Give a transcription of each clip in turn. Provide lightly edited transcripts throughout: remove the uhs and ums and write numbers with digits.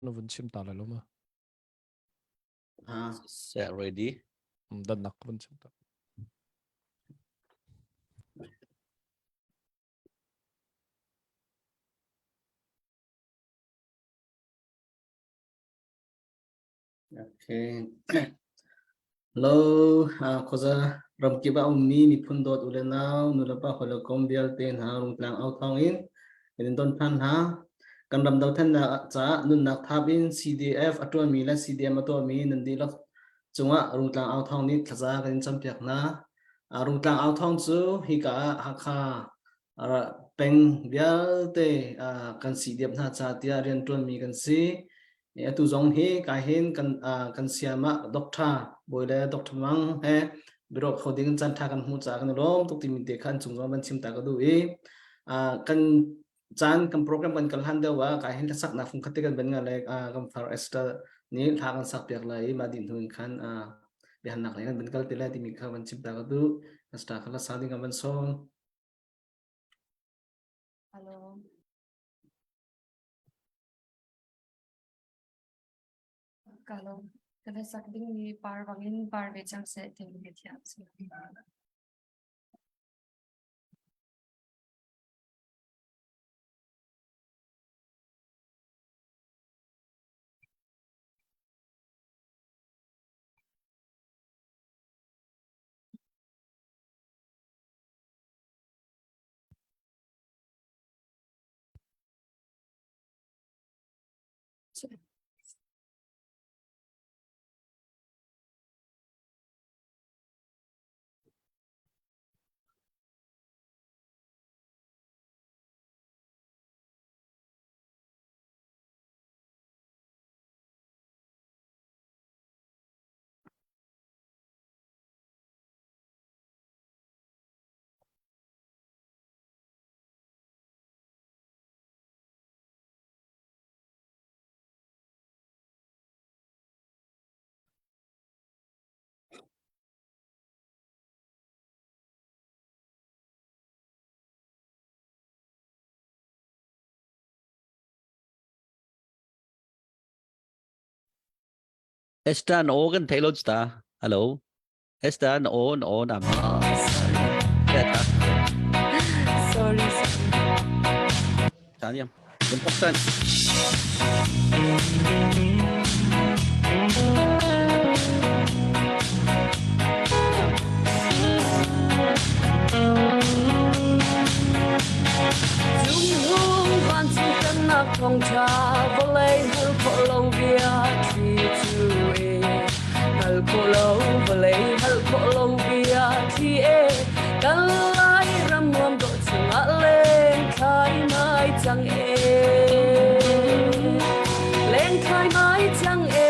Na vun chim ta lai lo ma? Ah. Set ready. Dannak vun chim ta. Okay. Hello, khuaza ramkip ah ummi miphun dawt u le nau nulepa hawi le kom vialte hna Rungtlang au thawng in kan in don phan hna. Kan ram dothlennak caah nunnak thap in CDF a ṭuanmi le CDM a tuahmi nan dihlak cungah Rungtlang au thawng nih thlaza kan in campiak hna. Rungtlang au thawng cu hika ah Hakha peng vialte kan CDF hna ca tiah rian ṭuanmi kan si. Atu zong hi kai hin kan kan siam ah Doctor Bawi le Doctor Mang he biaruah kho ding caan ṭha kan hmuh caah kan i lawm tuk timi te kha an cung zong van chim ta ka duh i kan caan kan program kan kal hlan deuh ah kai hin hlasaknak fungkhat te kan van nga le kan far Esther nih hla kan sak piak lai i mah dih hnu in khan biahalnak lei kan van kal te lai timi kha van chim ta ka duh. Esther kha hlasa ding kan van sawm. Hello. Ka lawm. Ka hlasak dingmi par bangin par ve cang seh timi biathiang a si. Esther na aw kan thei lo ta. Hello. Esther na aw na aw nam. Oh, sorry. Sorry, sorry. Taniam. Kan paksan. Zumhung vancung pennak thawngṭha vawlei hngal khawh lo bia thli cu e hngal khawh lo vawlei hngal khawh lo bia thli e kan lai ram nuam dawh chungah leng thlai mai cang e leng thlai mai cang e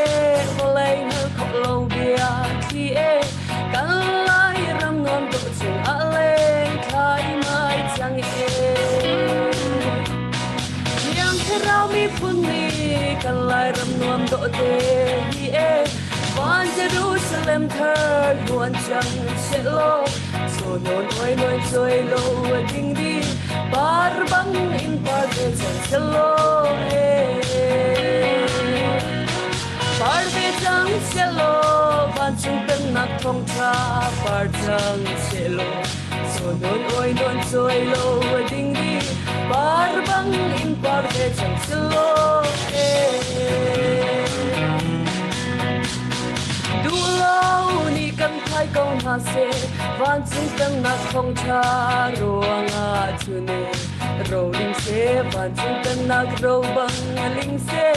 vawlei hngal khawh lo bia thli e kan lai ram nuam dawh chungah leng thlai mai cang e Thiang Thlarau miphun nih kan Lairam nuam dawh te hi e Van Jerusalem thar nuan cang selaw so non oi noi choi lo ding di par bang in par ve cang selaw e par ve cang selaw vancung pennak thawngtha par cang selaw so non oi non choi lo ding di par bang in par ve cang selaw e Duhlo nih kan phai ko hna seh, vancung pennak thawngṭha ruangah cun ro ling seh, vancung pennak ro bang ling seh,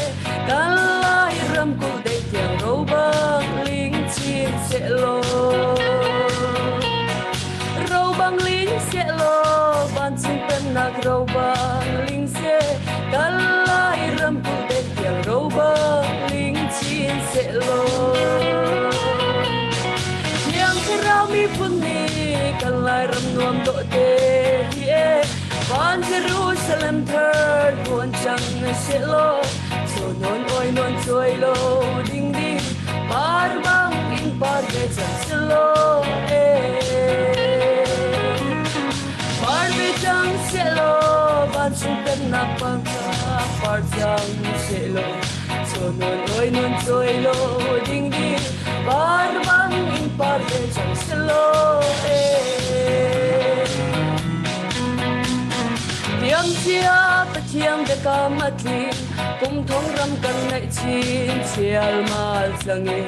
kan lai ramkulh dei tiang ro bang ling chin seh law. Ro bang ling seh law, vancung pennak ro bang ling seh, kan lai ramkulh dei tiang ro bang ling chin sehlaw Thiang Thlarau miphun nih kan Lairam nuam dawh te hi e van Jerusalem thar tuan cang sehlaw cho non oi non chuai lo ding ding par bang in par ve cang selaw e par ve cang selaw vancung pennak pangka par cang selaw. non oi non choi lo ding di par bang in par ve chang selo e Tiam cia Pathian biakam a tling kum thong ram kan ngaih chin chial mal cang e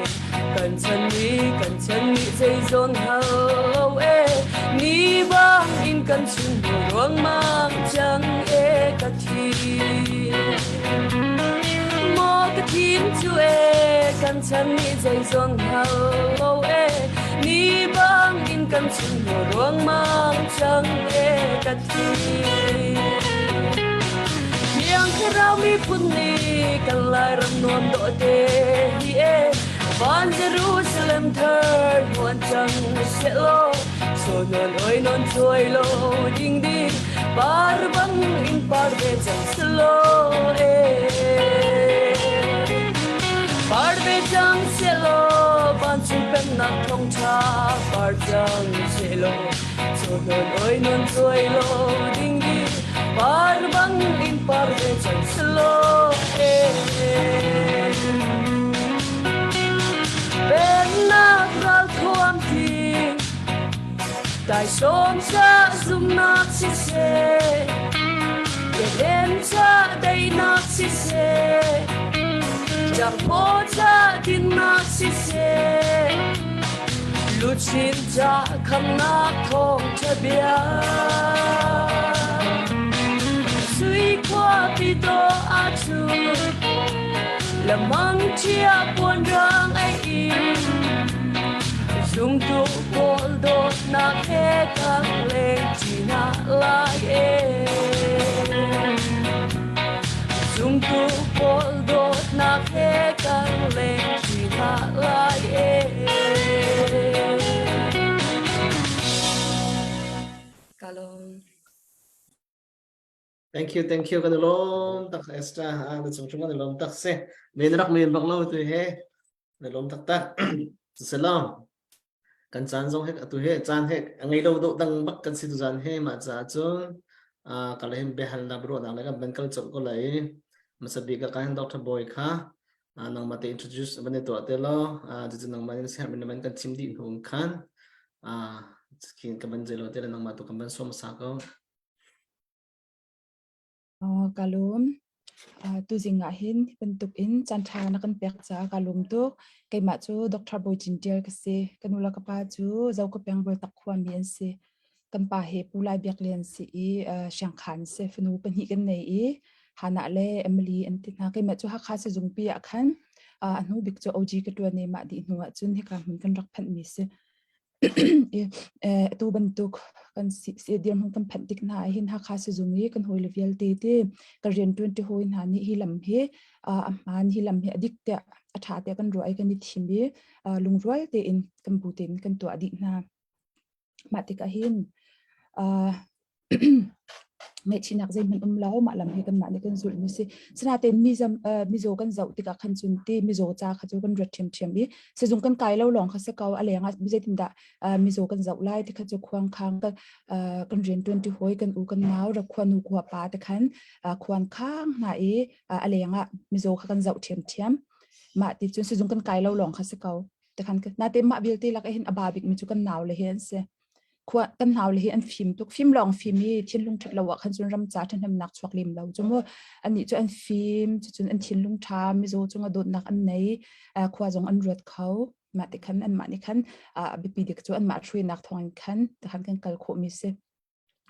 kan chan ni kan chan ni zeizon hal lo e ni bang in kan chung ruang mang chang e ka thi Maw ka thim cu e kan chan nih zeizong hngal lo e ni bang in kan chung ruangmang cang e ka thi Thiang Thlarau miphun nih kan Lairam nuam dawh te hi e van Jerusalem thar nuan cang selaw so non oi non chuai lo ding ding par bang in par ve cang selaw e par ve cang selaw vancung pennak thawng ṭha par cang selaw so non oi non chuai lo ding ding par bang in par ve cang selaw e Pennak ral thuam thi Taisawm ca zumnak siseh, Keden ca daihnak siseh, Ṭahphaw ca dinnak siseh, Luchin ca khamnak thawngṭha bia. Sui khuapi dawh ah cun, Lamang chia puan rang ai i, Zumtu pawl dawtnak he kan leng ṭi lai e. Zumtu pawl dawtnak he kan leng ṭi lai e. Kalong. Thank you, thank you. Kan i lawm tak Esther. Ah, na cung kan i lawm tak si. Men rak men bak lo tu he. Na lawm tak tak. Salam. Kan caan zong hek atu he caan hek a ngei lo do dang bak kan si tu zan he ma ca cun ka le hem behal na bro na le kan ban kal chok ko lai. Masabi ka kan Dr. Boy kha nangmah te introduce ban to te lo cu nangmah in siam in man kan chim dih hnu khan khin ka ban zelo te le nangmah tu kan ban som sa ko. Ka lawm. Tuzing ah hin hi bantuk in caanṭha na kan pek caah ka lawm tuk. Keimah cu Dr. Bawi Cin Ṭial ka si. Ka nu le ka pa cu Zokapeng Bualtak khuami an si. Kan pa hi Pu Lai Biak Lian si i Siangkhan si. Fanu pahnih kan nei i Hannah le Emily an ti hna. Keimah cu Hakha sizungpi ah khan a hnu bik cu OG ka ṭuan i mah dih hnu ah cun hika hmun kan rak phanhmi si. Atu bantuk kan si dirhmun kan phanh tik hna ahhin Hakha sizung i kan hawile vialte te ka rianṭuan ṭi hawi hna nih hi lam hi a hmaan hi lam hi a dik tiah a ṭha tiah kan ruah i kan i thim i lungrual tein kan bu tein kan tuah dih hna. Mah tikah hin Ngaihchihnak zeihmanh um lo mah lam hi kanmah nih kan zulhmi si. Sinain mizam mizaw kan zoh tikah khan cun ti mizaw ca kha cu kan ruat ṭhiamṭhiam i sizung kan kai lo lawng kha si ko a leng ah zeitindah mizaw kan zoh lai ti kha cu khuang khang kan rianṭuan ṭi hawi kan u kan nau rak khua nu khua pa te khan khuan khang hna i a leng ah mizaw kha kan zoh ṭhiamṭhiam. Mah ti cun sizung kan kai lo lawng kha si ko. Te khan natein mah vialte lak ah hin a ba bikmi cu kan nau le hi an si. Khua kan nau le hi an fim tuk. Fim lawng fim i thinlung ṭhat lo ah khan cun ram ca ṭhahnemnak chuak lem lo cu mu. Annih cu an fim, cucun an thinlung ṭha, mizaw cungah dawtnak an nei, khua zong an ruat kho. Mah ti khan anmah nih khan a biapi dik cu anmah hruainak thawngin khan tikhan kan kal khawhmi si.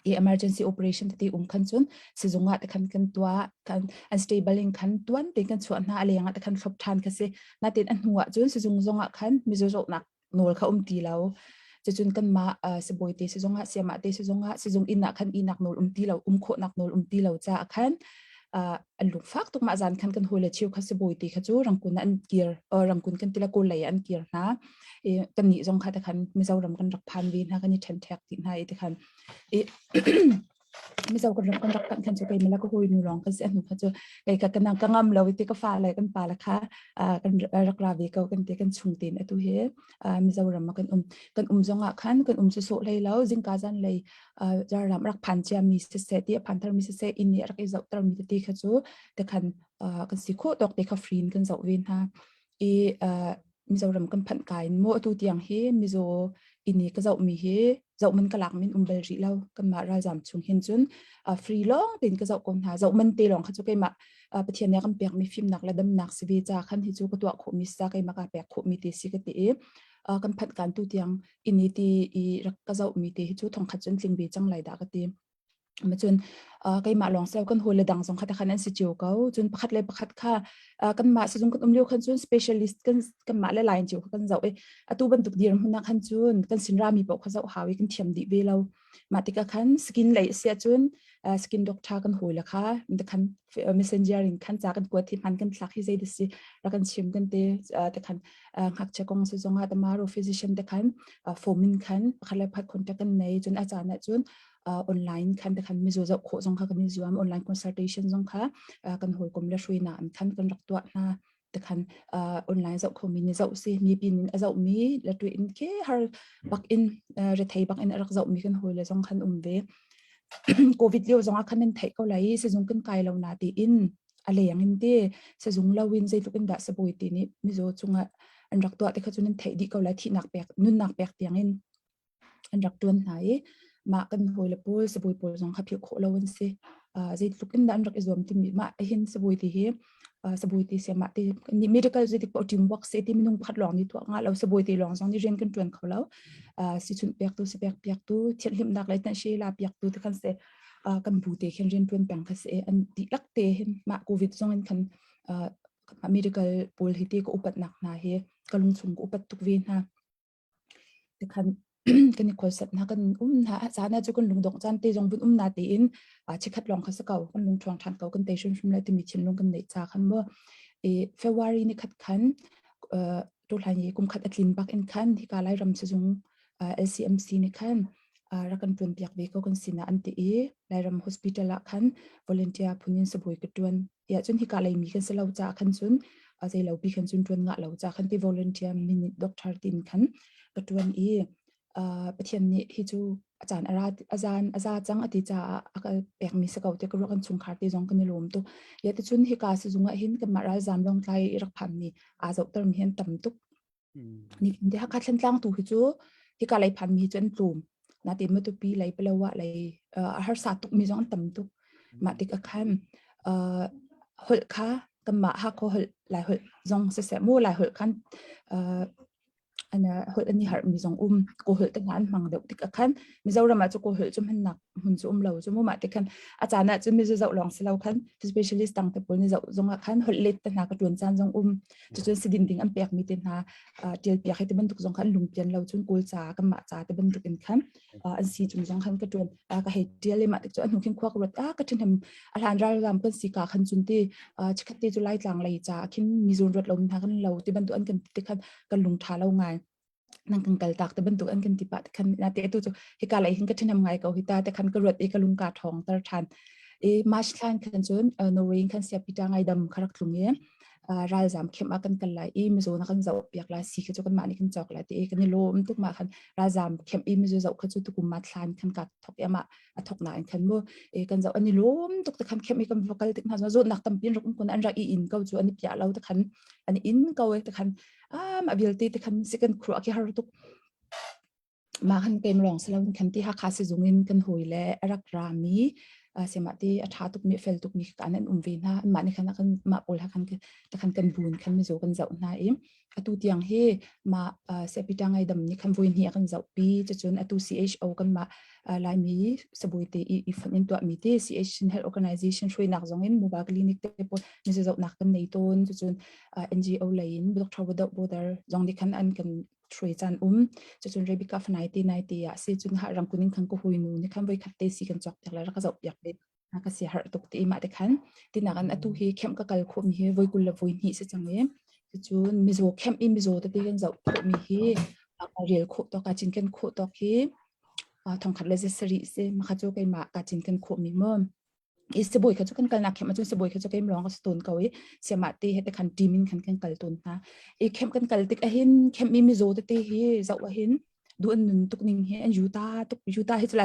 I emergency operation tete um khan cun sizung ah tikhan kan tuah kan an stable in khan tuan tein kan chuah hna a leng ah tikhan thlop ṭhan kha si. Natin a hnu ah cun sizung zong ah khan mizaw zawtnak nawl kha um ti lo. Cucun kanmah sibawi te sizung ah siamah te sizung ah sizung inn ah khan ihnak nawl um ti lo um khawhnak nawl um ti lo caah khan an lungfak tuk mah zan khan kan hawile cheu kha sibawi te kha cu Rangkun ah an kir Rangkun kan ti la Kawl lei ah an kir hna i kannih zong kha te khan Mizoram kan rak phan ve hna kan i ṭhenṭhek dih hna i te khan i. Mizo kan rak kan rak kan khan cu kei mala ka hawi nu lawng kan si anu kha cu kei ka kana ka ngam lo ti ka fa le kan pa le kha kan rak ra ve ko kan ti kan chung tin atu hi Mizoram ah kan um kan um zong ah khan kan um su sawh hlei lo zingka zan lei ram rak phan cia mi siseh ti a phan thar mi siseh inn nih rak i zoh ter mi tete kha cu te khan kan si khawh tawk te kha free in kan zoh ve hna i Mizoram kan phanh ka in maw atu tiang hi Mizo inn i ka zoh mi hi zoh man ka lak min um bal rih lo kanmah ralzam chung hin cun free lawng tein ka zoh ko hna zoh man te lawng kha cu keimah Pathian nih a kan pek mi fimnak le damnak si ve ca khan hi cu ka tuah khawh mi sa keimah ka pek khawh mi te si ka ti i kan phanh kan tu tiang inn i ti i rak ka zoh mi te hi cu thongkhat cun tling ve cang lai dah ka ti. Cun keimah lawng si lo kan hawile dang zong kha khan an si cio ko. Cun pakhat le pakhat kha kanmah sizung kan um lio khan cun specialist kan kanmah le line cio kha kan zoh i atu bantuk dirhmun ah khan cun kan sin rami paoh kha zoh hau i kan thiam dih ve lo. Mah tikah khan skin lei a si ahcun skin doctor kan hawile kha khan messenger in khan ca kan kuat hi hman kan thlak hi zei dah si rak kan chim kan ti te khan ngakchia kong si zongah tomorrow physician te khan form in khan pakhat le pakhat contact kan nei cun a caan ah cun online khan te khan mizaw zoh khawh zong kha kan i zuam online consultation zong kha kan hawikom le hruina an khan kan rak tuah hna te khan online zoh khomi nih zoh si mi pin in a zoh mi le tu in ke har bak in rethei bak in a rak zoh mi kan hawi le zong khan um ve covid lio zong ah khan nan theih ko lai sizung kan kai lo na ti in a leng in te sizung lo in zeitluk in dah sabawi ti nih mizaw cungah an rak tuah te kha cu nan theih dih ko lai thihnak pek nunnak pek tiang in an rak ṭuan hna i mah kan hawile pawl sibawi pawl zong kha philh khawh lo an si. Uh, zeitluk in dah an rak i zuam timi mah hin sibawi ti hi uh, sibawi ti sia mah ti ni medical zeitik paoh teamwork se ti minung pakhat lawng nih tuah nga lo sibawi ti lawng zong nih rian kan ṭuan kho lo. Uh, si chunh piak tu si pek piak tu thianhlimnak le tanhshi la piak tu te khan se uh, kan bu te khin rian ṭuan peng kha se an dihlak te hin mah covid zong in khan uh, medical pawl hi ti ka upatnak hna hi ka lungchung ka upat tuk ve hna. Tikhan kan i khualsat hna kan um hna caan ah cu kan lungdongh caan te zong vun um na tiin chikhat lawng kha si ko kan lung ṭhuang ṭhan ko kan tei hrimhrim lai timi thinlung kan neih ca khan mu i February ni khat khan tuhlai i kum khat a tlin bak in khan hika Lairam sizung LCMC nih khan rak kan ṭuan piak ve ko kan sinah an ti i Lairam Hospital ah khan volunteer phun in sabawi ka ṭuan tiah cun hika leimi kan si lo caah khan cun zei lo pi khan cun ṭuan ngah lo caah khan ti volunteer minute doctor tin khan ka ṭuan i Pathian nih hi cu a caan a ra a zan a za cang a ti caah a ka pekmi si ko te ka ruah kan chungkhar te zong kan i lawm tuk. Ya ti cun hika sizung ah hin kanmah ralzaam lawngtlai i rak phanmi aa zohter mi hi an tam tuk. Nihin te Hakha Thlantlang tu hi cu hika lei phanmi hi cu an tlawm. Natin Matupi lei Palawa lei a harsa tukmi zong an tam tuk. Mah tik ah khan holh kha kanmah Hakha holh Lai holh zong siseh mu Lai holh khan an holh an i harhmi zong um Kawl holh te hna an hmang deuh tik ah khan Mizoram ah cu Kawl holh cu hmannak hmun cu um lo cu mu mah ti khan a caan ah cun mizu zoh lawng si lo khan specialist dang te pawl nih zoh zong ah khan holh let te hna ka ṭuan caan zong um cucun sidin ding an pekmi te hna ṭial piak hi ti bantuk zong khan lungpian lo cun kawl ca kanmah ca te bantuk in khan an si cung zong khan ka ṭuan ka hei ṭial i mah tik cu a hnu khin khua ka ruat a ka ṭhahnem a hlan ralzam kan si ka khan cun ti chikhat te cu laitlang lei ca khin mizun ruat lo hna kan lo ti bantuk an kan ti khan kan lung ṭha lo ngai nang kan kal tak te bantuk an kan ti pah te khan na te tu cu hika lei hin ka ṭhahnem ngai ko hita te khan ka ruat i ka lung ka ṭhawng tar ṭhan i March thlan khan cun Norway khan sia pita ngai dam kha rak tlung i ralzam khem ah kan kal lai i mizaw na kan zoh piak lai si kha cu kanmah nih kan cawk lai ti i kan i lawm tuk ma khan ralzam khem i mizaw zoh kha cu tukum ma thlan khan ka thok i amah a thok na in khan mu e kan zoh an i lawm tuk te khan khem i kan va kal tik hna zawtnak tampi in rak um kun an rak i in ko cu an i piah lo te khan an in ko e te khan am a vialte te khan si kan khruah khi har tuk mah khan kem lawng si loin khan ti Hakha sizung in kan hawi le a rak rami sema ti a ṭha tukmi a fel tukmi kan an um ve hna mah nih khan kan mah pawl ha khan khan kan bun khan mizaw kan zoh hna i atu tiang hi ma sepita ngai dam nih khan voi hnih a kan zoh pi cucun atu CHO kan mah Laimi sabawi te i i fonh in tuahmi te CH Health Organization hruainak zong in mobile clinic te pawl mizaw zohnak kan nei tawn cucun NGO lei in Doctor Without Border zong nih khan an kan hruai caan um cucun Rebecca fanai te nai te ah si cun ha rangkun in khan ka hui nu ni khan voi khat te si kan cawk piak le rak ka zoh piak ve ka si har tuk ti ma te khan tinak an atu hi khem ka kal kho mi hi voi kul le voi hnih si cang i cucun mizaw khem i mizaw tete kan zoh khawh mi hi ka rel khawh tawk ka cinken khawh tawk hi. Thongkhat le 700 si makha cu keimah ka cinken khawhmi mu. I sibawi kha cu kan kalnak camp ahcun sibawi kha cu keim lawng ka si tawn ko i siamah te he te khan team in khan kan kal tawn hna. I camp kan kal tik ahhin camp mi mizaw tete hi zoh ahhin duh an nun tuk ning hi an yuta tuk yuta hi cu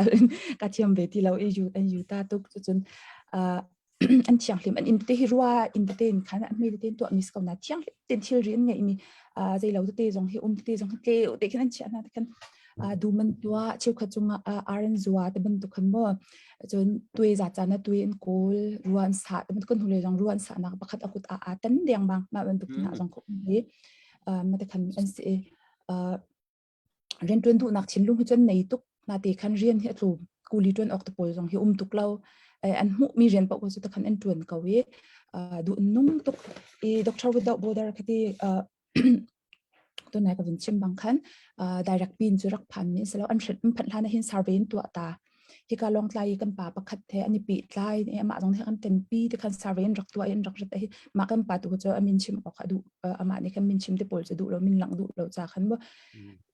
ka thiam ve ti lo i an yuta tuk cucun an thianghlim an inn tete hi rua inn tete in khan an hmei tete in tuahmi si ko na thianghlim ten thilri an ngeihmi zeilo tete zong hi um tete zong hi tleu te khin an chiah hna te khan dum an tuah cheukhat cungah ar an zua te bantuk khan mo cun tuai za caan ah tuai an kawl rua an sah te bantuk kan hule zong rua an sah nak pakhat a kut a a tan deng bang ma bantuk hna zong ko hi ma te khan an si Rianṭuan duhnak thinlung hi cun nei tuk. Nate khan rian hi a tlawm. Kuli ṭuan awk te pawl zong hi um tuk lo. An hmuhmi rian paoh cu takhan an ṭuan ko i duh nung tuk. I Doctor Without Border kha ti tunai ka vun chim bang khan direct pin cu rak phan mi si lo. An phanh hlan ah hin survey in tuah ta. Hika Lawngtlai i kan pa pakhat he an i pehtlai i amah zong nih kan ṭenpi ti khan survey an rak tuah i an rak rat hi mah kan pa tu cu a min chim awk a duh amah nih khan min chim te pawl cu duh lo min langh duh lo ca khan mu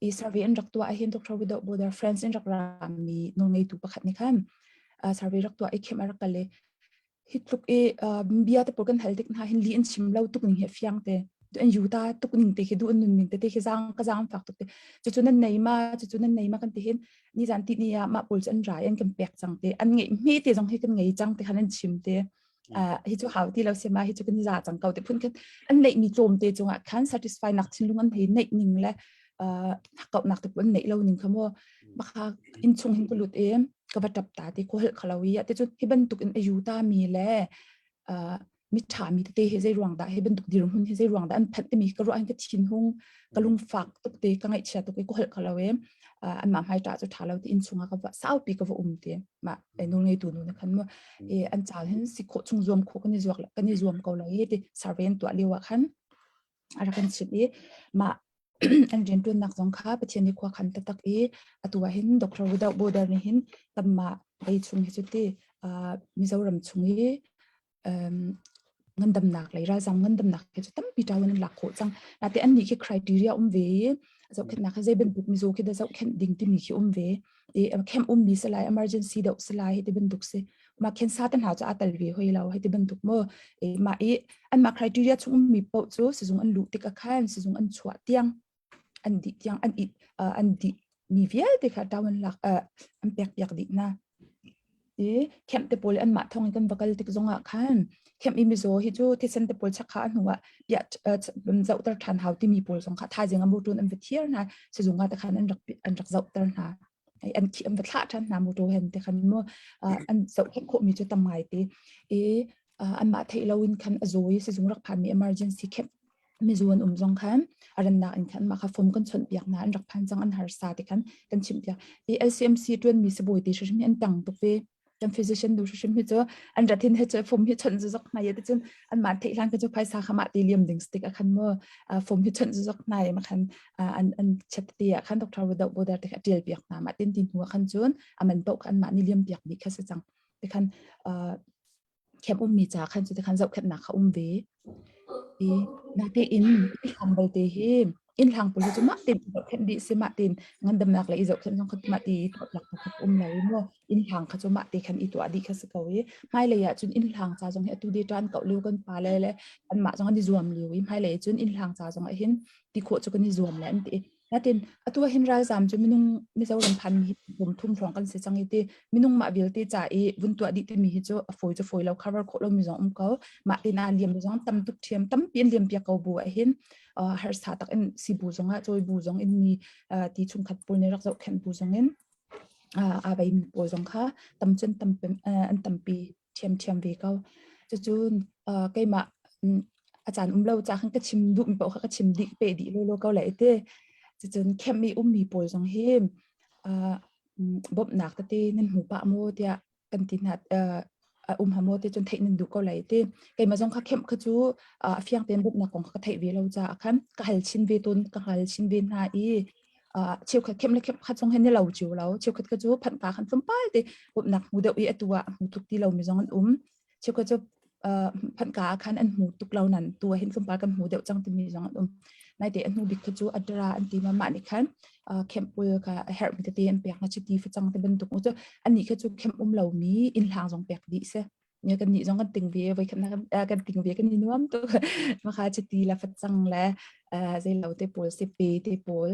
i survey an rak tuah hin Doctor Without Border France in rak rami nawlngeitu pakhat nih khan survey rak tuah i khem a rak kal i Hi tluk i bia te pawl kan hal tik hna hin li an chim lo tuk ning hi fiang te. An yuta tuk ning te khi du an nun ning te te khi zang ka zang fak tuk te. Cucu nan nei ma cucu nan nei ma kan ti hin ni zan ti ni ah mah pawl cu an rai an kan pek cang te. An ngeih hme te zong hi kan ngei cang te khan an chim te. Hi cu hau ti lo se ma hi cu kan i za cang ko te phun khan an neih mi tlawm te cungah khan satisfy nak thinlung an hei neih ning le kaunak te an neih lo ning kha mu baka in chung hin ka lut i ka va tap ta ti ko hal khalo i te cun hi bantuk in ayu ta mi le mi tha mi tete hi zei ruang dah hi bantuk dirhmun hi zei ruang dah an phanh timi ka ruah in ka thin hung ka lung fak tuk te ka ngaihchia tuk i ko hal khalo i an mah hmai ta cu tha lo ti in chungah ka va saupi ka va um ti ma nul ngei tu nu na khan mu e an chal hin si kho chung zuam kho kan i zuak kan i zuam ko lo i ti survey an tuah lio ah khan a rak kan chimh i mah an rianṭuannak zong kha Pathian nih khua khan taktak i atu ah hin Doctor Without Border nih hin kanmah lei chung hi cu ti Mizoram chung i ngandamnak lei ralzam ngandamnak hi cu tampi ṭau in an lak khawh cang. Nate annih khi criteria um ve i zohkhenhnak hi zei bantuk mizaw khi dah zohkhenh ding timi khi um ve. I camp ummi si lai, emergency deuh si lai, ti bantuk si. Mah khensa te hna cu aa tel ve hoi lo, hei ti bantuk mu. Mah i anmah criteria chung ummi paoh cu sizung an luh tik ah khan sizung an chuah tiang an dih tiang an i an dih mi vialte kha ṭau an lak an pek piak dih hna. I camp te pawl anmah thawng in kan va kal tik zongah khan camp i mizaw hi cu thisen te pawl chak kha a hnu ah piah zohter ṭhan hau timi pawl zong kha thaizing a motor an va thiar hna sizung ah te khan an rak an rak zohter hna an khi an va thlah ṭhan hna motor hen te khan mu an zohkhenh khawhmi cu tam ngai te i anmah theih loin khan a zaw i sizung rak phanmi emergency camp mizaw an um zong khan a rannak in khan mah kha phone kan chawnh piak hna an rak phan cang an harsa ti khan kan chimh piak i LCMC ṭuanmi sibawi te hrim hi an tang tuk ve kan physician nu hrim hi cu an rathin he cu phone hi chawnh zuzak hna ye ti cun an mah theih hlan ka cu phaisa kha mah ti liam ding stick a khan mu phone hi chawnh zuzak hna ye ma khan an an chat ti ah khan doctor without border te kha tial piak hna mah tin tin hnu ah khan cun aman paoh kha an mah ni liam piak dih kha si cang ti khan camp ummi ca khan cu khan zohkhenhnak kha um ve. I natein i hlang belte hi inn hlang pawl hi cu mah tein zohkhenh dih si mah tein ngandamnak le i zohkhenh zong kha mah ti lak kha um lo i mu inn hlang kha cu mah te khan i tuah dih kha si ko i hmailei ah cun inn hlang ca zong hi atu de ṭan koh lio kan pa le le anmah zong an i zuam lio i hmailei cun inn hlang ca zong ah hin ti khawh cu kan i zuam le an ti Natin atu ah hin ralzam cu minung Mizoram phan mi kum thum hrawng kan si cang i ti minung mah vialte ca i vun tuah dih timi hi cu a fawi cu fawi lo cover khawh lo mi zong um ko mah te na liam zong tam tuk thiam tampi an liam piak ko bu ah hin harsa tak in si bu zong ah cawi bu zong in mi ti chungkhat pawl nih rak zohkhenh bu zong in aa vei mi pawl zong kha tam cun tampi an tampi ṭhiamṭhiam ve ko. Cucun keimah a caan um lo ca khan ka chim duhmi paoh kha ka chim dih pe dih lawlaw ko lai te. Cucun camp i ummi pawl zong hi bawmhnak tete nan hmu pah maw tiah kan ti hna a um ha maw ti cun theih nan duh ko lai te. Keimah zong kha camp kha cu a fiang tein bawmhnak kong kha ka theih ve lo caah khan ka hal chin ve tawn ka hal chin ve hna i cheukhat khem le khem khat zong hi ni lo cio lo cheukhat ka cu phanhka khan tlawmpal te bawmhnak hmu deuh i atu ah hmu tuk ti lo mi zong an um cheukhat cu. phanka ah khan an hmu tuk lo nan tu ah hin tlawmpal kan hmu deuh cang timi zong an um. Naite a hnu bik kha cu Adra an ti ma mah nih khan camp pawl kha a herhmi tete an pek na chiti facang te bantuk cu anih kha cu camp um lomi inn hlang zong pek dih si. Ne kan nih zong kan ting ve voi khat na kan ting ve kan i nuam tuk. Maka chiti la facang le zeilo te pawl si pe te pawl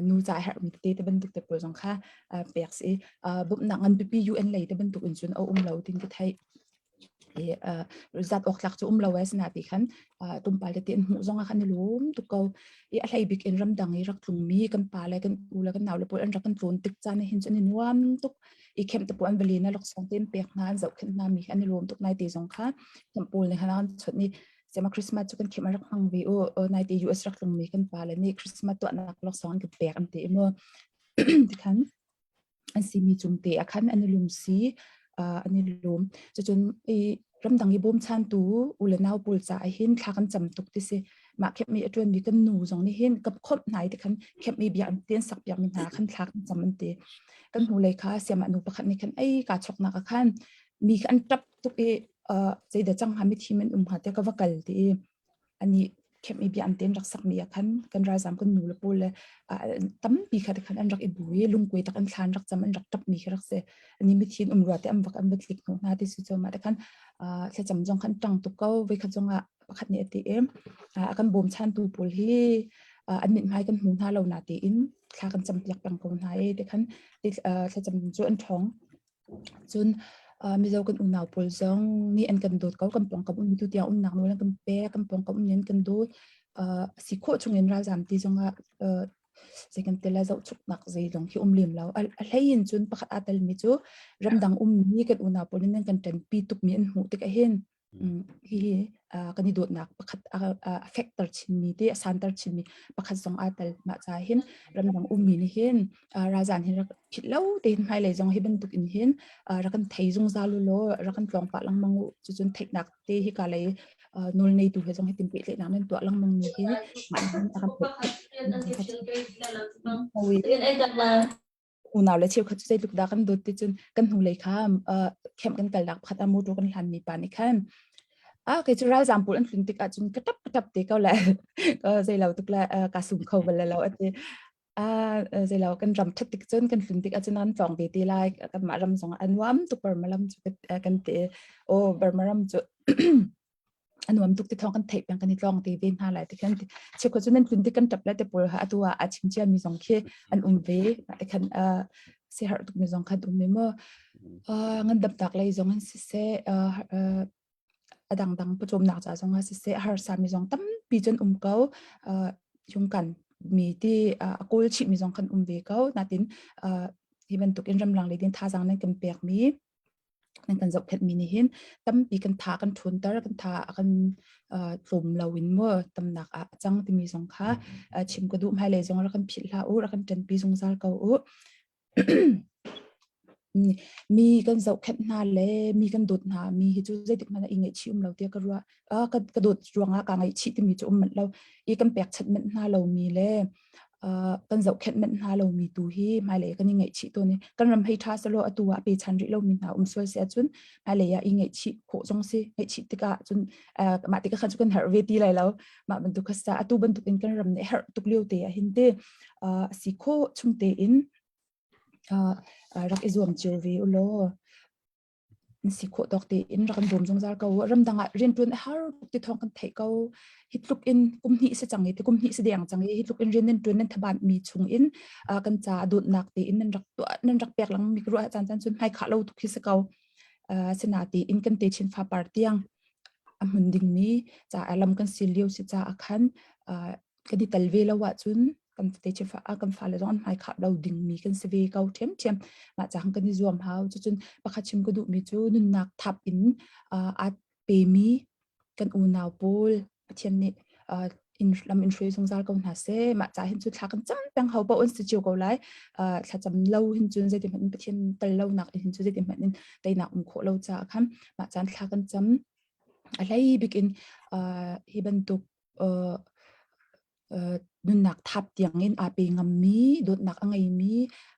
nu ca herhmi tete te bantuk te pawl zong kha pek si. Bawmhnak ngan pipi UN lei te bantuk in cun a um lo tin ka theih. I zat awk tlak cu um lo e sina ti khan tumpal tete an hmuh zong ah khan i lawm tuk ko. I a hlei bik in ramdang i rak tlungmi kan pa le kan u le kan nau le pawl an rak kan tlawn tik caan hin cun i nuam tuk. I khem te pawl an va len a laksawng te an pek hna an zohkhenh hna mi kha an i lawm tuk nai te zong kha khem pawl nih khan an chawnh i sema Christmas cu kan khem an rak hmang ve u nai te US rak tlungmi kan pa le nih Christmas tuahnak laksawng an ka pek an ti mu tikhan an simi cung te ah khan an i lungsi an i lawm. Cucun i ramdang i bawmchantu u le nau pawl caah hin thla kan cam tuk ti si. Mah khepmi a ṭuanmi kan nu zong nih hin kap khawmh hna i ti khan khepmi bia an ti an sak piakmi hna khan thla kan cam an ti. Kan hnulei kha siamah nu pakhat nih khan ei kaa choknak ah khan mi kha an ṭap tuk i zeidah cang hnga mithi an um hnga tiah ka va kal ti i ani khem i bia an ten rak sakmi ah khan kan ralzam kan nu le pawl le tampi kha te khan an rak i bu i lungkuai tak an thlan rak cam an rak tap mi kha rak si ani mithin um rua te an vak an va tlik hnu hna ti su cho ma te khan thlacam zong khan tang tuk ko voi khat zong ah pakhat nih ati em a kan bawm chan tu pawl hi an mit hmai kan hmu hna lo na ti in thla kan cam piak peng ko hna e te khan thlacam cu an ṭhawng Cun Mizo kan unau pawl zong nih an kan dawt ko. Kan pawngkam ummi tu tiang umnak nawl an kan pek. Kan pawngkam ummi an kan dawt. A si khawh chungin ralzaam ti zongah zei kan ti lai zohchuknak zei lawng khi um lem lo. A hlei in cun pakhat aa telmi cu ramdang ummi kan unau pawl nih an kan ṭanpi tukmi an hmuh tikah hin Hihi kan i dawtnak pakhat a fekter chinmi te a santer chinmi pakhat zong aa tel. Mah caah hin ramdang ummi nih hin ralzan hin rak philh lo tein hmailei zong hi bantuk in hin rak kan thei zungzal u law rak kan tlawng pah lengmang u. Cucun theihnak te hi ka lei nawl neitu he zong hi tin pehtlaihnak nan tuah lengmang mi hi mah hin a kan Unau le cheukhat cu zeitluk dah kan dawt ti cun kan hnulei kha camp kan kalnak pakhat ah motor kan hlanmi pa nih khan ah kei cu ralzaam pawl an tlun tik ahcun ka tap ka tap te ko le zeilo tuk le ka sum kho bal lo ati ah zeilo kan ram that tik cun kan tlun tik ahcun kan tlawng ve te lai kanmah ram zong a nuam tuk Burma lam cu kan ti o Burma ram cu a nuam tuk ti thawng kan theih peng kan i tlawng te ve hna lai ti khan cheukhat cu nan tlun tik kan ṭap le te pawl ha atu ah a chim cia mi zong khi an um ve ti khan si har tuk mi zong khan um mi mu ngandam tak lei zong in siseh a dangdang pawcawmnak ca zong ah siseh harsa mi zong tampi cun um ko yung kan mi ti a kawl chih mi zong kan um ve ko natin hi bantuk in ramlang lei din thazang nan kan pek mi nan kan zohkhenhmi nih hin tampi kan tha kan ṭhawnter kan tha a kan tlawm lo in maw tamnak ah a cang timi zong kha chim ka duh hmailei zong rak kan philh hlah u rak kan ṭanpi zungzal ko u mi kan zohkhenh hna le mi kan dawt hna mi hi cu zeitik hmanh ah i ngaihchih um lo tiah ka ruah ka dawt ruangah kaa ngaihchih timi cu um manh lo i kan pekchanh manh hna lomi le kan zohkhenh manh hna lomi tu hi hmailei kan i ngaihchih tawn i kan ram hei ṭha selaw atu ah pechan rih lomi hna um sual si ahcun hmailei ah i ngaihchih khawh zong si ngaihchih tikah cun mah tikah khan cu kan herh ve ti lai lo mah bantuk kha sa atu bantuk in kan ram nih herh tuk lio te ah hin te a si khawh chung tein rak i zuam cio ve u law An si khawh tawk tein rak kan bawm zungzal ko. Ramdang ah rianṭuan a har tuk ti thawng kan theih ko. Hi tluk in kum hnih si cang i kum hnih si deng cang i hi tluk in rian nan ṭuan nan thaban mi chung in kan ca dawtnak tein nan rak tuah nan rak pek lengmang mi ka ruah caan caan cun hmai khah lo tuk hi si ko. Sinain kan techin fapar tiang a hmun dingmi ca lam kan sil lio si caah khan kan i tel ve lo ahcun kan te che fa kan fale zong an hmai khah lo ding mi kan si ve ko ṭhiamṭhiam mah cang kan i zuam hau cucun pakhat chim ka duh mi cu nunnak thap in aa pe mi kan unau pawl Pathian nih in lam in hruai zungzal ko hna seh mah ca hin cu thla kan cam peng ho paoh an si cio ko lai thlacam lo hin cun zeitin hmanh in Pathian tel lo nak in hin cu zeitin hmanh in teinak um khawh lo caah khan mah caan thla kan cam a hlei bik in hi bantuk nunnak thap tiangin aa pe ngammi, dawtnak a ngeimi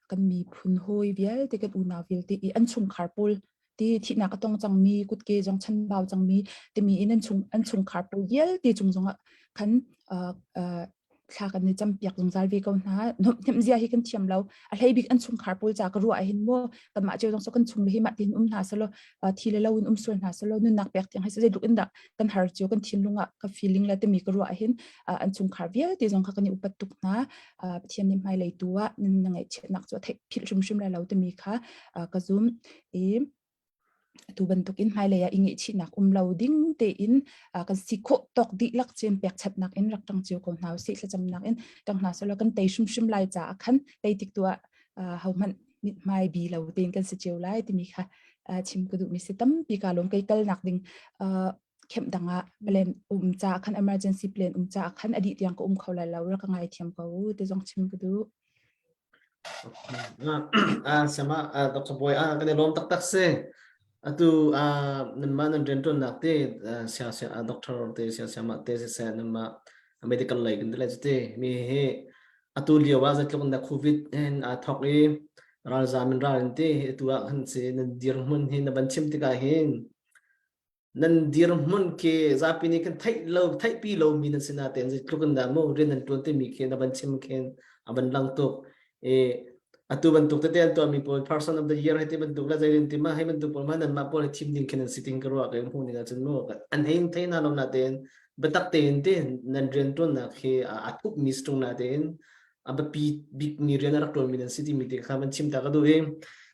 kan miphun hawi vialte, kan unau vialte i an chungkhar pawl Ti thihnak a tong cangmi kutke zong chanbau cangmi timi in an chung an chungkhar pawl vialte cung zongah khan thla kan i campiak zungzal ve ko hna. Hnemh zia hi kan thiam lo. A hlei bik an chungkhar pawl ca ka ruah ahhin mu kanmah cio zong so kan chung le hi mah tin um hna selaw thi le lo in um sual hna selaw nunnak pek tiang hai zeitluk in dah kan har cio kan thinlung ah ka feeling le timi ka ruah ahhin an chungkhar vialte zong kha kan i upat tuk hna. Pathian nih hmailei tu ah na ngaihchiatnak cu a theih philh hrimhrim lai lo timi kha ka zum. I atu bantukin hmailei ah i ngaihchihnak um lo ding tein kan si khawh tawk dihlak cin pekchatnak in rak ṭang cio ko hna usih. Thlacamnak in ṭang hna selaw kan tei hrimhrim lai caah khan tei tik tu ah hohmanh mithmai bi lo tein kan si cio lai timi kha chim ka duhmi si. Tampi ka lawm. Kei kalnak ding kemh dang ah plan um caah khan, emergency plan um caah khan a dih tiang ka um kho lai lo, rak ka ngaithiam ko ti zong chim ka duh. Ah, sama Dr. Boy ah kan i lawm taktak si. Atu nanmah nan rianṭuannak te sia sia doctor te sia siama te siseh nanmah medical lei kan ti lai cu mi hi atu lio ah zeitluk in dah COVID hin aa thawk i ralzam in ral in ti atu ah khan si nan dirhmun hi na van chim tikah hin nan dirhmun khi zapi nih kan theih lo theihpi lomi nan si natein zeitluk in dah mu rian nan ṭuan timi khi na van chim khin a van lang tuk. I atu bantuk tete an tuahmi pawl person of the year hei ti bantuk le zeirin ti ma hei bantuk pawl ma nanmah pawl hi thim ding khin an si ting ka ruah ka hmuh ning ahcun mu an hein thei hna lo natein biatak tein ti nan rian ṭuannak hi a thupmi si ṭung natein a biapi bikmi rian a rak ṭuanmi nan si timi te kha van chim ta ka duh i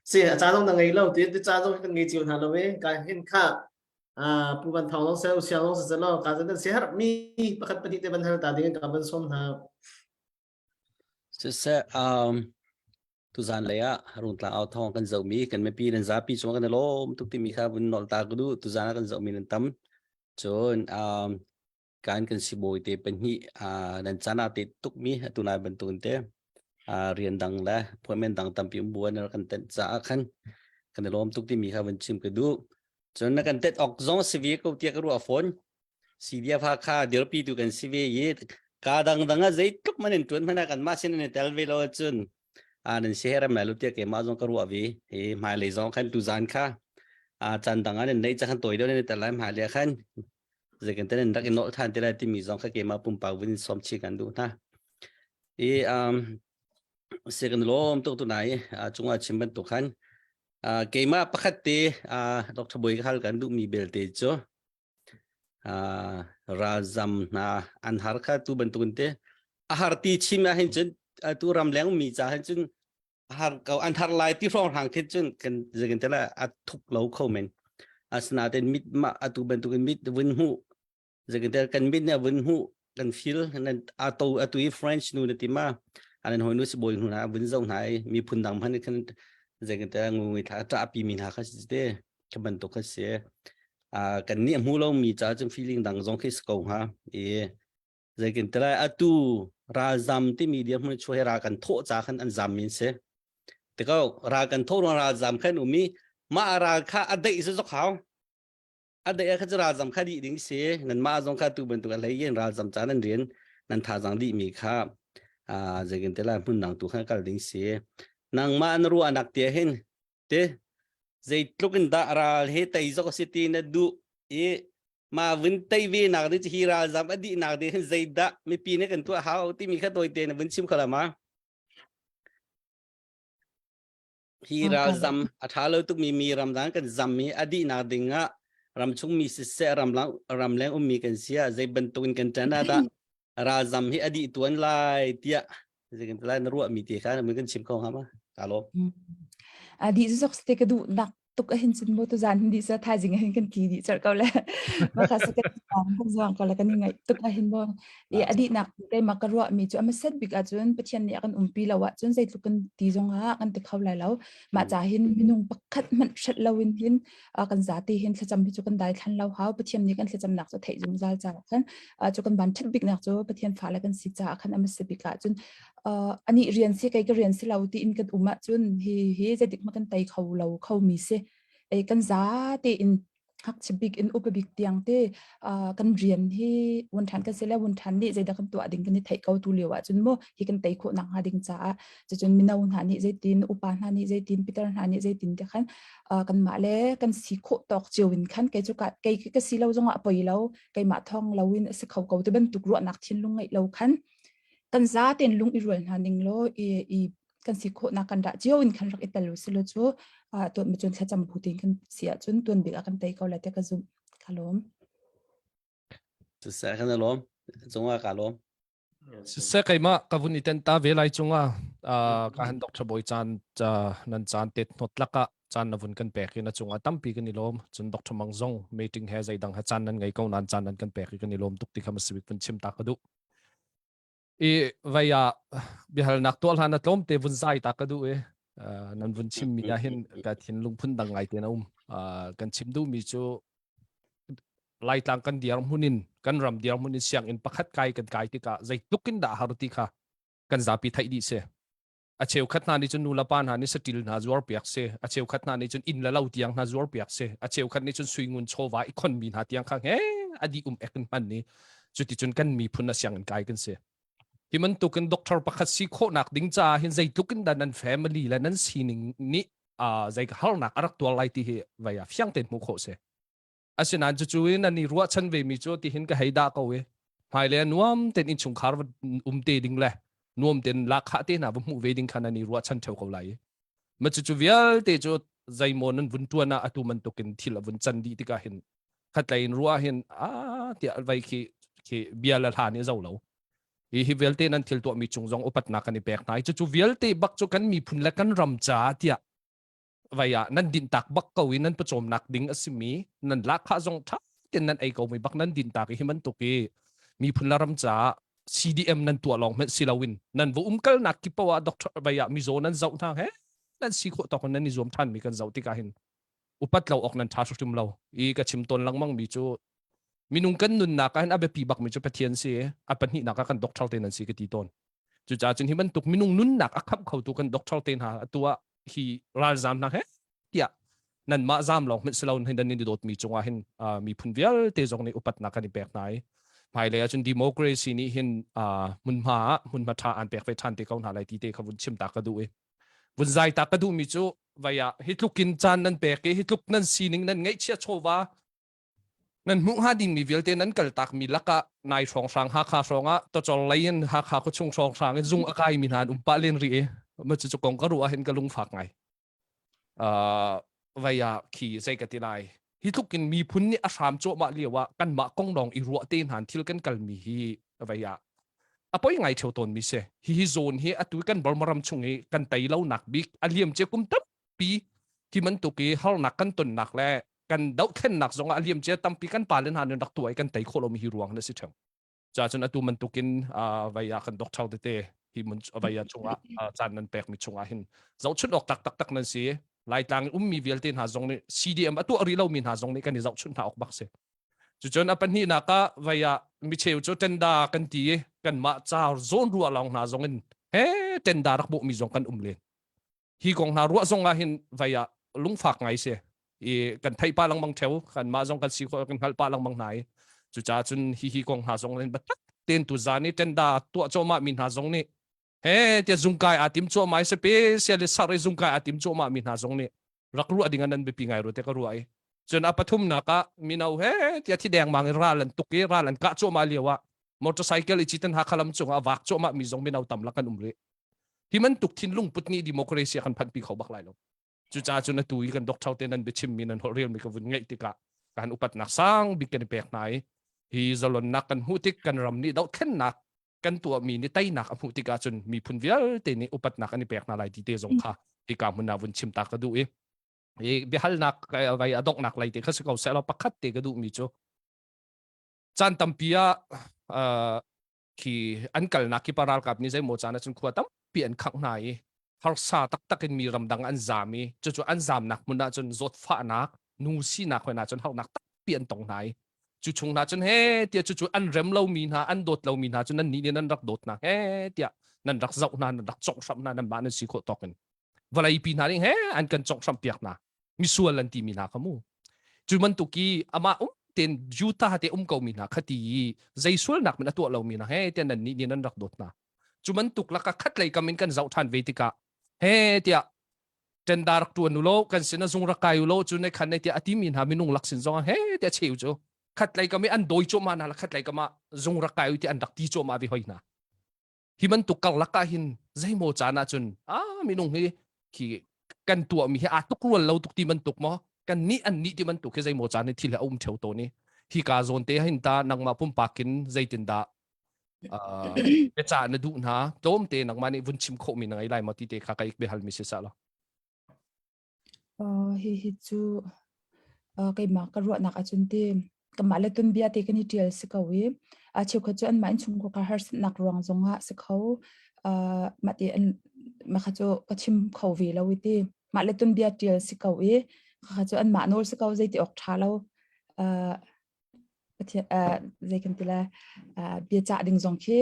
si a ca zong na ngei lo ti ca zong kan ngei cio hna lo i ka hin kha pu van thawng zong seh usiang zong seh law ka zan si har mi pakhat pahnih te van hal ta ding ka van som hna. Siseh, um tuzan lei ah rungtla au thawng kan zohmi kan mipi nan zapi cung kan i lawm tuk timi kha vun nolh ta ka duh. Tuzan ah kan zohmi nan tam. Cun um kan kan sibawi te pahnih nan caan aa te tukmi atu lai bantukin te rian dang le appointment dang tampi um buan kan tenh caah khan kan i lawm tuk timi kha van chim ka duh. Cun na kan tet ok zong si ve ko tiah ka ruah fawn. CDF Hakha dirpi tu kan si ve i ka dang dang ah zeitluk man in tuan hmanh ah kanmah sin in i tel ve lo ahcun nan si herem lai lo tiah keimah zong ka ruah ve. Hi hmailei zong khan tuzan kha caan dang ah nan neih ca khan tawi deuh nan i tel lai hmailei ah khan zeikan in rak i nolh than te lai timi zong kha keimah pumpak vun in sawm chih kan duh hna. I um si kan lawm tuk tu nai cungah chim bantuk khan keimah pakhat te Dr. Boi ka hal kan duhmi belte cu ralzam hna an har kha tu bantukin te a har ti chim ah hin cun tu ramleng mi ca hin cun har ko an har lai ti hrawng hrang khin cun kan zeikan te la a thuk lo kho men. Asinain mit ma atu bantukin mit vun hmuh zeikan te kan mit nih vun hmuh kan feel nan ato atu i French nu na ti ma anan hoi nu si bawi hnu na vun zo hna i miphun dang hman khan zeikan te ngu ngi tha ta pi mi hna kha si te kha bantuk kha si a kan nih hmu lo mi cha cun feeling dang zong khi ko ha i zeikin tilai atu ralzam timi dirhmun chu he ral kan thawh ca khan an zam min si tiko ral kan thawh ruang ralzam khan umi mah ral kha a deih zu zok hau a deih kha chu ralzam kha dih ding si nan mah zong kha tu bantuk a hlei in ralzam ca nan rian nan thazang dih mi kha a zeikin tilai hmun dang tu kha kal ding si nangmah na ruahnak tia hin te zeitluk in dah ral he tei zok si ti na duh i ma vun tei ve nak ding hi ralzam a dih nak ding hin zeidah mipi nih kan tuah hau timi kha tawite na vun chim khala ma? Hi ralzam a tha lo tukmi mi ramdang kan zam mi a dih nak ding ah ramchung mi siseh ramlang ramleng ummi kan si ah zei bantuk in kan ṭan ah dah ralzam hi a dih tuan lai tiah zeikan lai na ruah mi ti kha na kan chim kho hnga ma? Ka lawm. A dih zok ste ka duh nak tuk a hin cun mu tu zan hin dih sa thaizing hin kan tli dih cerh ko le ma kha sa kan kan zuang ko le kan ngai tuk a hin mo i a dih nak te ma ka ruah mi chu ama set bik ahcun Pathian nih a kan umpi lo ahcun zeitluk kan ti zong ah kan ti kho lai lo. Mah ca hin minung pakhat hmanh hret lo in hin kan zate hin thlacam hi chu kan dai thlan lo hau. Pathian nih kan thlacam nak chu theih zungzal ca khan chu kan van that bik nak chu Pathian fa le kan si ca khan ama set bik ahcun ani rian si kei ka rian si lo ti in kan um ahcun hi hi zeitik ma kan tei kho lo kho mi si. Ei kan za te in. Ngakchia bik in upa bik tiang te kan rian hi vunthan kan si le vunthan nih zeidah kan tuah ding kan i theih ko tu lio ahcun mu hi kan tei khawh nak hnga ding caah cucun mino hna nih zeitin upa hna nih zeitin pitar hna nih zeitin te khan kanmah le kan si khawh tawk cio in khan kei cu kei ka si lo zongah a poi lo keimah thawng lo in a si kho ko ti bantuk ruahnak thinlung ngeih lo khan kan za ten lung i rual hna ning law i i kan si khawhnak kan dah cio in khan rak i tel u silo cu tuan mi cun thlacam bu tin kan si ahcun tuan bik ah kan tei ko lai te ka zumh ka lawm. Siseh kan lawm cungah ka lawm. Siseh keimah ka vun i ten ta ve lai cungah ka han Dr. Bawi caan nan caan tet hnot lak ah caan na vun kan pek i na cungah tampi kan i lawm cun Dr. Mang zong meeting he zeidang he caan nan ngei ko nan caan nan kan pek i kan i lawm tuk ti kha masibik vun chim ta ka duh. I vai ah biahalnak tuah hlan a tlawmte vun zai ta ka duh i nan vun chimmi ah hin ka thinlung phun dang ngai te na um. Kan chim duhmi cu Laitlang kan dirhmun in kan ram dirhmun in sianginn pakhat kai kan kai tikah zeitluk in dah har ti kha kan zapi theih dih si. A cheukhat hna nih cun nu le pa hna nih saṭil hna zuar piak si. A cheukhat hna nih cun inn le lo tiang hna zuar piak si. A cheukhat nih cun suingun chawva i khonmi hna tiang kha he a dih um ek in hman ni. Cuticun kan miphun a sianginn kai kan si. Hi bantukin doctor pakhat si khawhnak ding caah hin zeitluk in dah nan family le nan sining nih uh, zei harnak a rak tuar lai ti hi vai ah fiang tein hmuh khawh si. Asinain cucu in nan i ruahchan ve mi cu tihin ka hei dah ko i hmailei ah nuam tein innchungkhar va um te ding le nuam tein lahkhah te hna va hmuh ve ding kha nan i ruahchan theo ko lai. Ma cucu vialte cu zeimaw nan vun tuan ah atu bantukin thil a vun can dih tikah hin khatlei in ruah hin a tiah vai khi khi bia le hla nih zo lo. Hi hi vialte nan thil tuahmi cung zong upatnak kan i pek hna i cucu vialte bak cu kan miphun le kan ram caah tiah vai ah nan din tak bak ko i nan pawcawmnak ding a simi nan lahkhah zong ṭha tein nan ei ko mi bak nan din tak i hi bantuk i miphun le ram caah CDM nan tuah lawng hmanh si loin nan va umkalnak kip poah ah doctor vai ah mizaw nan zoh hna he nan si khawh tawk in nan i zuam ṭhan mi kan zoh tikah hin upat lo awk nan ṭha hrim lo i ka chim tawn lengmang mi cu minung kan nunnak ah hin a biapi bak mi cu Pathian si a pahnihnak ah kan doctor te nan si ka ti tawn cucaah cun hi bantuk minung nunnak a khamh khotu kan doctor te hna atu ah hi ralzam hna he tiah nanmah zam lawng hmanh si lo hin nan i dawtmi cungah hin miphun vialte zong nih upatnak kan i pek hna i hmailei ahcun democracy nih hin hmunhma ah hmunhma ṭha an pek ve ṭhan te ko hna lai ti te kha vun chim ta ka duh i vun zai ta ka duhmi cu vai ah hi tluk in caan nan pek i hi tluk nan sining nan ngeihchia chawva Nan hmuh hnga dingmi vialte nan kaltakmi lakah nai hrawnghrang Hakha hrawngah tawcor lei in Hakha khuachung hrawnghrang in zung a kaimi hna an um pah len rih i ma cucu kong ka ruah ahhin ka lungfak ngai. Uh, vai ah khi zei ka ti lai. Hi tluk in miphun nih a hram cuahmah lio ah kanmah kong lawng i ruah te hna thil kan kalmi hi vai ah a poi ngai theo tawn mi si. Hi hi zawn hi atu kan Burma ram chung i kan tei lo nak bik a liam cia kum tampi ti bantuk i harnak kan tonnak le kan dohthlennak zongah a liamcia tampi kan pale hna nih rak tuah i kan tei khawh lomi hi ruang na si theo. Ca cun atu bantukin vai ah kan doctor tete hi mun vai ah chungah caan nan pekmi chungah hin zohchunh awk tak tak tak nan si. Laitlang i ummi vialte hna zong nih CDM a tuah rih lomi hna zong nih kan i zohchunh hna awk bak si. Cucun a pahnihnak ah vai ah micheu cu tenda kan ti i kanmah ca zawn ruah lawng hna zong in he tenda rak bawhmi zong kan um len. Hi kong hna ruah zong ah hin vai ah lungfak ngai si i kan theih pa lengmang theo kan mah zong kan si khawh kan hngalh pa lengmang hna i cucaah cun hi hi kong hna zong in biatak tein tu zan i tenda tuah cuahmah mi hna zong nih he tia zungkai aa tim cuahmah i special sar i zungkai aa tim cuahmah mi hna zong nih rak ruah ding an nan biapi ngai ru te ka ruah i cun a pathumnak ah mino he tia thi dengmang in ral an tuk i ral an kah cuahmah lio ah motorcycle i citan Hakha lam cungah a vak cuahmah mi zong mino tam lak kan um rih Hi bantuk thinlung put nih democracy a kan phanhpi kho bak lai lo. Cucaah cun atu i kan doctor te nan biachimmi nan holh relmi ka vun ngaih tikah kan upatnak sang bik kan i pek hna i hi zalonnak kan hmuh tik kan ram nih dohthlennak kan tuahmi nih teinak a hmuh tikah cun miphun vialte nih upatnak an i pek hna lai ti te zong kha hika hmun ah vun chim ta ka duh i hi biahalnak vai a donghnak lei te kha si ko seh law pakhat te ka duhmi cu caan tampi ah khi an kalnak kip ah ralkap nih zeimaw caan ahcun khua tampi an khangh hna i harsa taktak in mi ramdang an zaam i cucu an zaamnak hmun ahcun zawtfahnak nu sinak hoi ahcun harnak tampi an tong hna i cu chung hna cun he tiah cucu an rem lomi hna an dawt lomi hna cu nan nih nih nan rak dawt hna he tiah nan rak zoh hna nan rak conghhramh hna nan mah nan si khawh tawk in vawleipi hna nih he an kan conghhramh piak hna misual an timi hna kha mu. Cu bantuk i amah um ten Utah te um ko mi hna khati i zei sualnak men a tuah lo mi hna he tiah nan nih nih nan rak dawt hna. Cu bantuk laka khat lei kam in kan zoh ṭhan ve tikah he tiah tenda rak ṭuan u law kan sin a zung rak kai u law cu ne khan ne tiah a timi hna minung lak sin zong he tiah cheu cu khat lei kam i an dawi cuahmah hna la khat lei kam ah zung rak kai u ti an rak ti cuahmah ve hoi hna. Hi bantuk karlak ah hin zeimaw caan ah cun a minung hi khi kan tuahmi hi aa tuk rual lo tuk ti bantuk maw kan nih an nih ti bantuk hi zeimaw caan hi thil hi a um theo tawn i hi ka zawn te hin ta nangmah pumpak in zeitin dah biacah na duh hna tlawmte nangmah nih vun chim khawhmi na ngei lai maw ti te kha ka ik biahalmi si sah lo. Hihi cu keimah ka ruahnak ahcun ti kanmah le tuanbia te kan i ṭial si ko i cheukhat cu anmah innchungkhar harsatnak ruang zongah si kho. Mah ti an mah kha cu ka chim kho ve lo i ti mah le tuanbia ṭial si ko i khakha cu anmah nawl si ko zeiti awk ṭha lo. Pathian zei kan ti lai biacah ding zong khi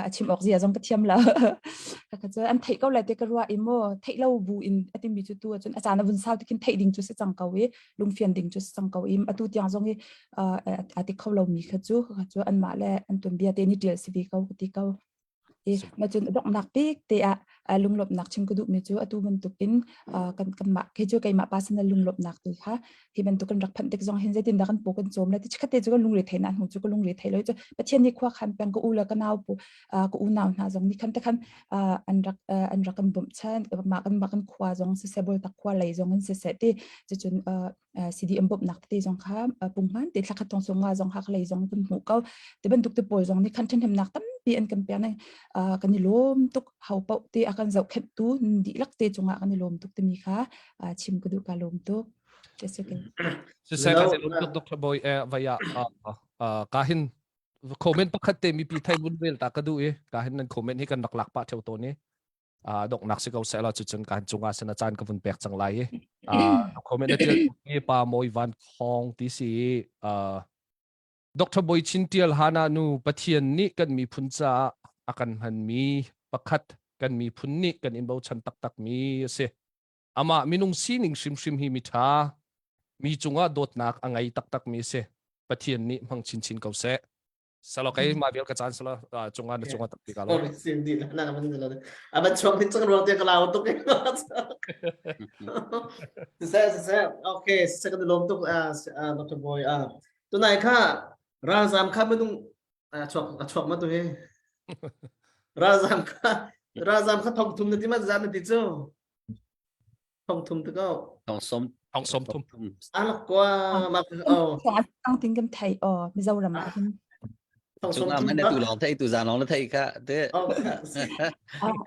a chim awk zia zong ka thiam lo. Kha cu an theih ko lai te ka ruah i maw theih lo bu in a timi cu tu ahcun a caan a vun sau tikin theih ding cu si cang ko i lungfian ding cu si cang ko i atu tiang zong i a ti kho lomi kha cu kha cu anmah le an tuanbia te ni ṭial si ve ko ka ti ko. I macun donghnak bik te ah lunglawmhnak chim ka duhmi cu atu bantuk in kan kanmah kei cu keimah personal lunglawmhnak tu kha hi bantuk kan rak phanh tik zong hin zeitin dah kan paw kan cawm le ti chikkhat te cu kan lungre theih na hnu cu ka lungre thei lo cu Pathian nih khua khan peng ka u le ka nau pu ka unau hna zong nih khan te khan an rak an rak kan bawmhchan mah kan mah kan khua zong siseh boltak khua lei zong in siseh ti cucun CDM bawmhnak tete zong kha punghman te thlakhat thong sung nga zong hak lei zong kan hmuh ko te bantuk te pawl zong nih khan ṭhahnemnak tampi an kan pek ne kan i lawm tuk hau paoh te a kan zohkhenh tu dihlak te cungah kan i lawm tuk timi kha chim ka duh ka lawm tuk Siseh ka lawm tuk Dr. Boy vaya ka hin comment pakhat te mipi thai vun rel ta ka duh i ka hin nan comment hi kan rak lak pah theo tawn i donghnak si ko seh law cucun kan cungah sin a caan ka vun pek cang lai i comment na tial mi pa Mawi Van Khong ti si Dr. Boi Chin Tial Hana nu Pathian nih kan miphun caah a kan hmanmi pakhat kan miphun nih kan in bochan taktak mi a si. Amah minung sining hrimhrim hi mi ṭha, mi cungah dawtnak a ngei taktak mi a si. Pathian nih hmang chinchin ko seh. Salo kai ma vial ka caan salo cunga na cunga tapi ka lo. Sim di na na man lo. Aban chuak ni chang ruang te ka lau tuk. Se se okay second lom tuk Dr. Boy a tunai kha ralzam kha manung chuak chuak ma tu he. Ralzam kha ralzam kha thong thum na ti ma zam na ti chu. Thong thum te ko. Thong som thong som thum. Alak kwa ma oh. Thong ting kan thei oh Mizoram ah hin. Thong som thum. Tu lawng thei tu zan lawng na thei kha te.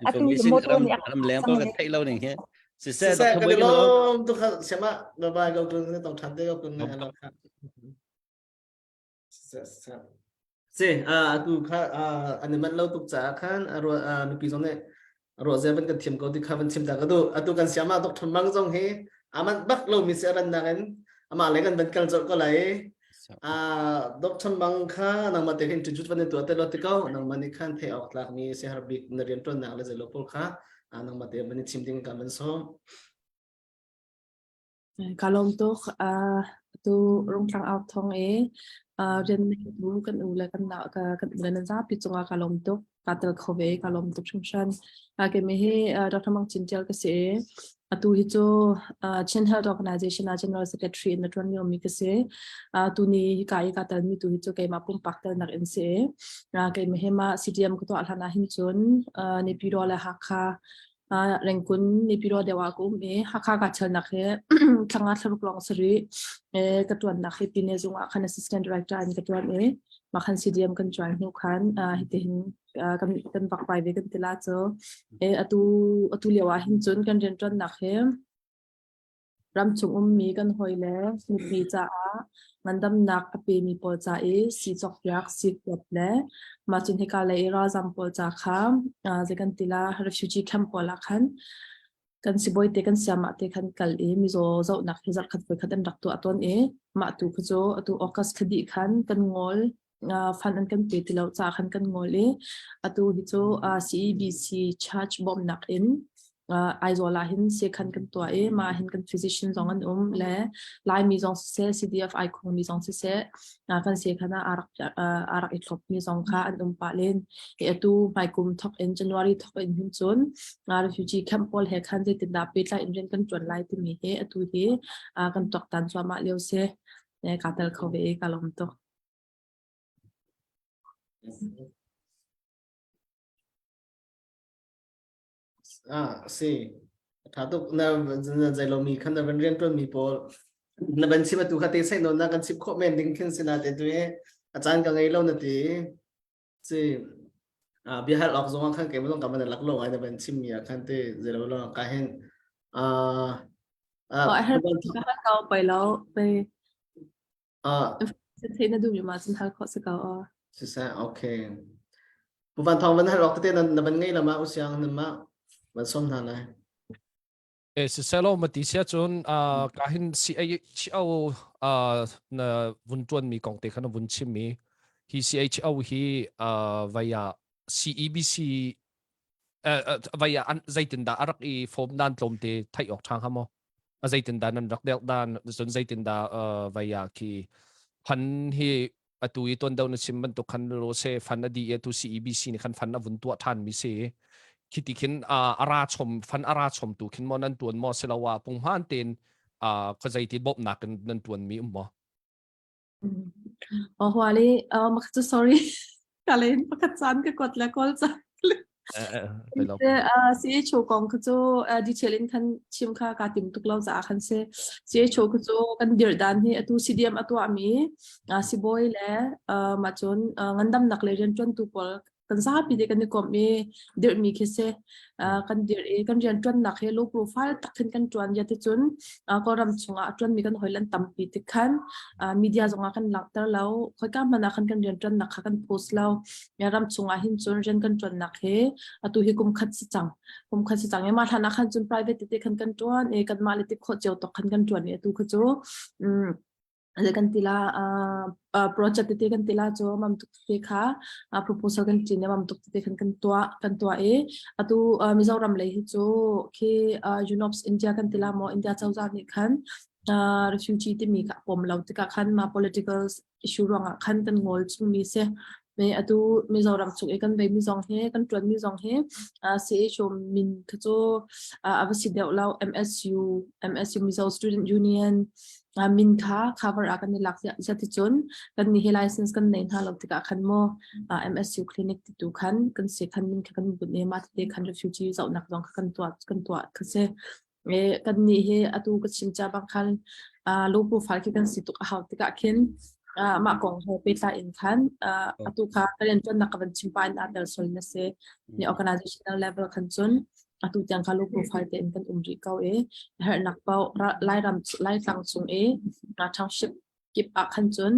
Atu motor ram ram leng pa kan thei lo ning he. Si se ka lom tu kha sema bye bye go kun ne tong than te go kun ne ala kha. Si, atu kha an i manh lo tuk caah khan mipi zong nih ruah zia van kan thiam ko ti kha van chim ta ka duh. Atu kan siama Dr. Mang zong hi a manh bak lomi si a rannak in amah le kan van kal colh ko lai. Dr. Mang kha nangmah te khin introduce van in tuah te lo ti ko. Nangmah nih khan theih awk tlakmi siaherh bik na rianṭuannak le zeilo pawl kha nangmah te van in chim ding kan van sawm. Ka lawm tuk. Atu Rungtlang au thawng i rian ngeitu kan u le kan nau kan u le nan zapi cungah ka lawm tuk. Kaa tel kho ve. Ka lawm tuk hringhran. Keimah hi Dr. Mang Cin Tial ka si i atu hi cu Chin Health Organization ah General Secretary in na ṭuan liomi ka si. Tuni hika i kaa telmi tu hi cu keimah pumpak telnak in si i keimah hi mah CDM ka tuah hlan ah hin cun Naypyidaw le Hakha Rengkun Naypyidaw deuh ah ka um i Hakha kaa ṭhialnak hi thla nga thlaruk lawng si rih. Ka ṭuannak hi Pine zung ah khan assistant director in ka ṭuan i mah khan CDM kan join hnu khan hitihin kan kan vakvai ve kan ti la cu. Atu atu lio ah hin cun kan rianṭuannak hi Ramchung ummi kan hawile mipi caah ngandamnak a pemi pawl ca i sii cawkpiak, sii kuat le mah cun hika lei i ralzam pawl ca kha zei kan ti la refugee camp pawl ah khan kan sibawi te kan siamah te khan kal i mizaw zohnak hi zarhkhat voikhat an rak tuah tawn i mah tu kha cu atu August thla dih khan kan ngol fund an kan pe ti lo caah khan kan ngol i atu hi cu CEBC charge bawmhnak in. Aizawl ah hin sekhan kan tuah i mah hin kan physician zong an um le Laimi zong siseh CDF aikhong mi zong siseh kan sekhan ah aa rak aa rak i thlop mi zong kha an um pah len. I atu hmaikum thok in January thok in hin cun refugee camp pawl he khan zeitindah pehtlai in rian kan ṭuan lai timi hi atu hi kan tuaktan cuahmah lio si. Kaa tel kho ve i ka lawm tuk. Ah, si. Tha tuk na na zailomi khan na van rian tuan mi pawl na van chim atu kha te sai non na kan chim khawh men ding khin sina te tu e a caan ka ngei lo na ti si ah bia hal awk zong ah khan keimah zong ka van lak lo ngai na van chim mi ah khan te zailo lo ka hen ah ah Oh, I heard ka hal ko pai lo pe ah theih na duhmi ma cun hal khawh si ko aw. Siseh, okay. Pu Van Thawng van hal awk tete na van ngei lama usiang nan ma van som hna lai. E siselo mati sia cun ka hin CHO na vun tuan mi kong te kha na vun chim mi hi CHO hi vaya CEBC vaya zeitindah a rak i form dan tlawmte theih awk ṭha hnga maw? A zeitindah nan rak deuh dan cun zeitindah vaya khi phan hi atu i tuan deuh na chim bantuk khan lo se fan a di i atu CEBC nih khan fan a vun tuah ṭhan mi si khi ti khin a ra chom fan a ra chom tu khin maw nan tuan maw siloah punghman tein khuazei zeiti bawmhnak in nan tuan mi um maw? Oh, huali, oh, mak cu sorry. Kalen pakhat caan ka kuat le kawl caan. CHO kong kha cu detail in khan chim kha ka tim tuk lo caah khan si. CHO kha cu kan dir dan hi atu CDM a tuahmi sibawi le mah cun ngandamnak le rianṭuantu pawl kan zapi te kan i komh i dirhmi khi si. Kan dirh i kan rianṭuannak hi low profile tak khin kan ṭuan ya ti cun Kawlram chungah a ṭuanmi kan hawi lan tampi ti khan media zongah kan langhter lo. Khoika hmanh ah khan kan rianṭuannak kha kan post lo. Ram chungah hin cun rian kan ṭuannak hi atu hi kum khat si cang. Kum khat si cang i mah hlan ah khan cun private tete khan kan ṭuan i kanmah le ti khawh cio tawk khan kan ṭuan i atu kha cu kan ti la project tete kan ti la cu mam tuk tete kha proposal kan ṭin i mam tuk tete khan kan tuah kan tuah i atu Mizoram lei hi cu khi UNOPS India kan ti la maw India cozah nih khan refugee timi kha a pom lo tikah khan mah political issue ruangah khan kan ngol chungmi si. Me atu Mizoram chung i kan vei mi zong hi kan ṭuan mi zong hi CHO min kha cu a va si deuh lo MSU MSU Mizo Student Union min kha cover ah kan i lak ziah cun kan nih hi license kan nei hna lo tikah khan maw MSU clinic ti tu khan kan si khan min kha kan bunh i mah tete khan refugee zohnak zong kha kan tuah kan tuah kha si. E kan nih hi atu ka chim cha bang khan low profile khi kan si tuk a hau tikah khin mah kong he pehtlai in khan atu kha ka rian ṭuannak ka van chim pa in aa tel sol na si ni organizational level khan cun atu tiang kha low profile tein kan um rih ko i herhnak paoh Lairam Laitlang chung i township kip ah khan cun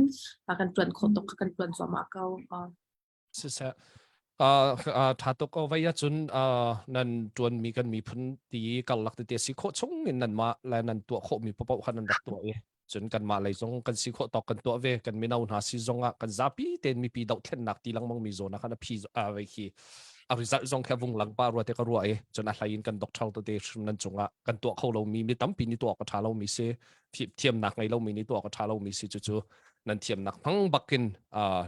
kan ṭuan khawh tuk kha kan ṭuan cuahmah ko. Siseh ṭha tuk ko vei ahcun nan ṭuanmi kan miphun ti karlak tete si khawh chung in nanmah le nan tuah khawhmi paoh kha nan rak tuah i cun kanmah lei zong kan si khawh tawk kan tuah ve kan mino hna si zong ah kan zapi tein mipi dohthlennak ti lengmang mi zawn ah khan a phi vei khi a result zong khi a vung lang pa rua te ka ruah i cun a hlei in kan doctor tete hrim nan cungah kan tuah kho lomi mi tampi nih tuah ka ṭha lomi si thiamnak ngei lomi nih tuah ka ṭha lomi si cucu nan thiamnak hmang bakin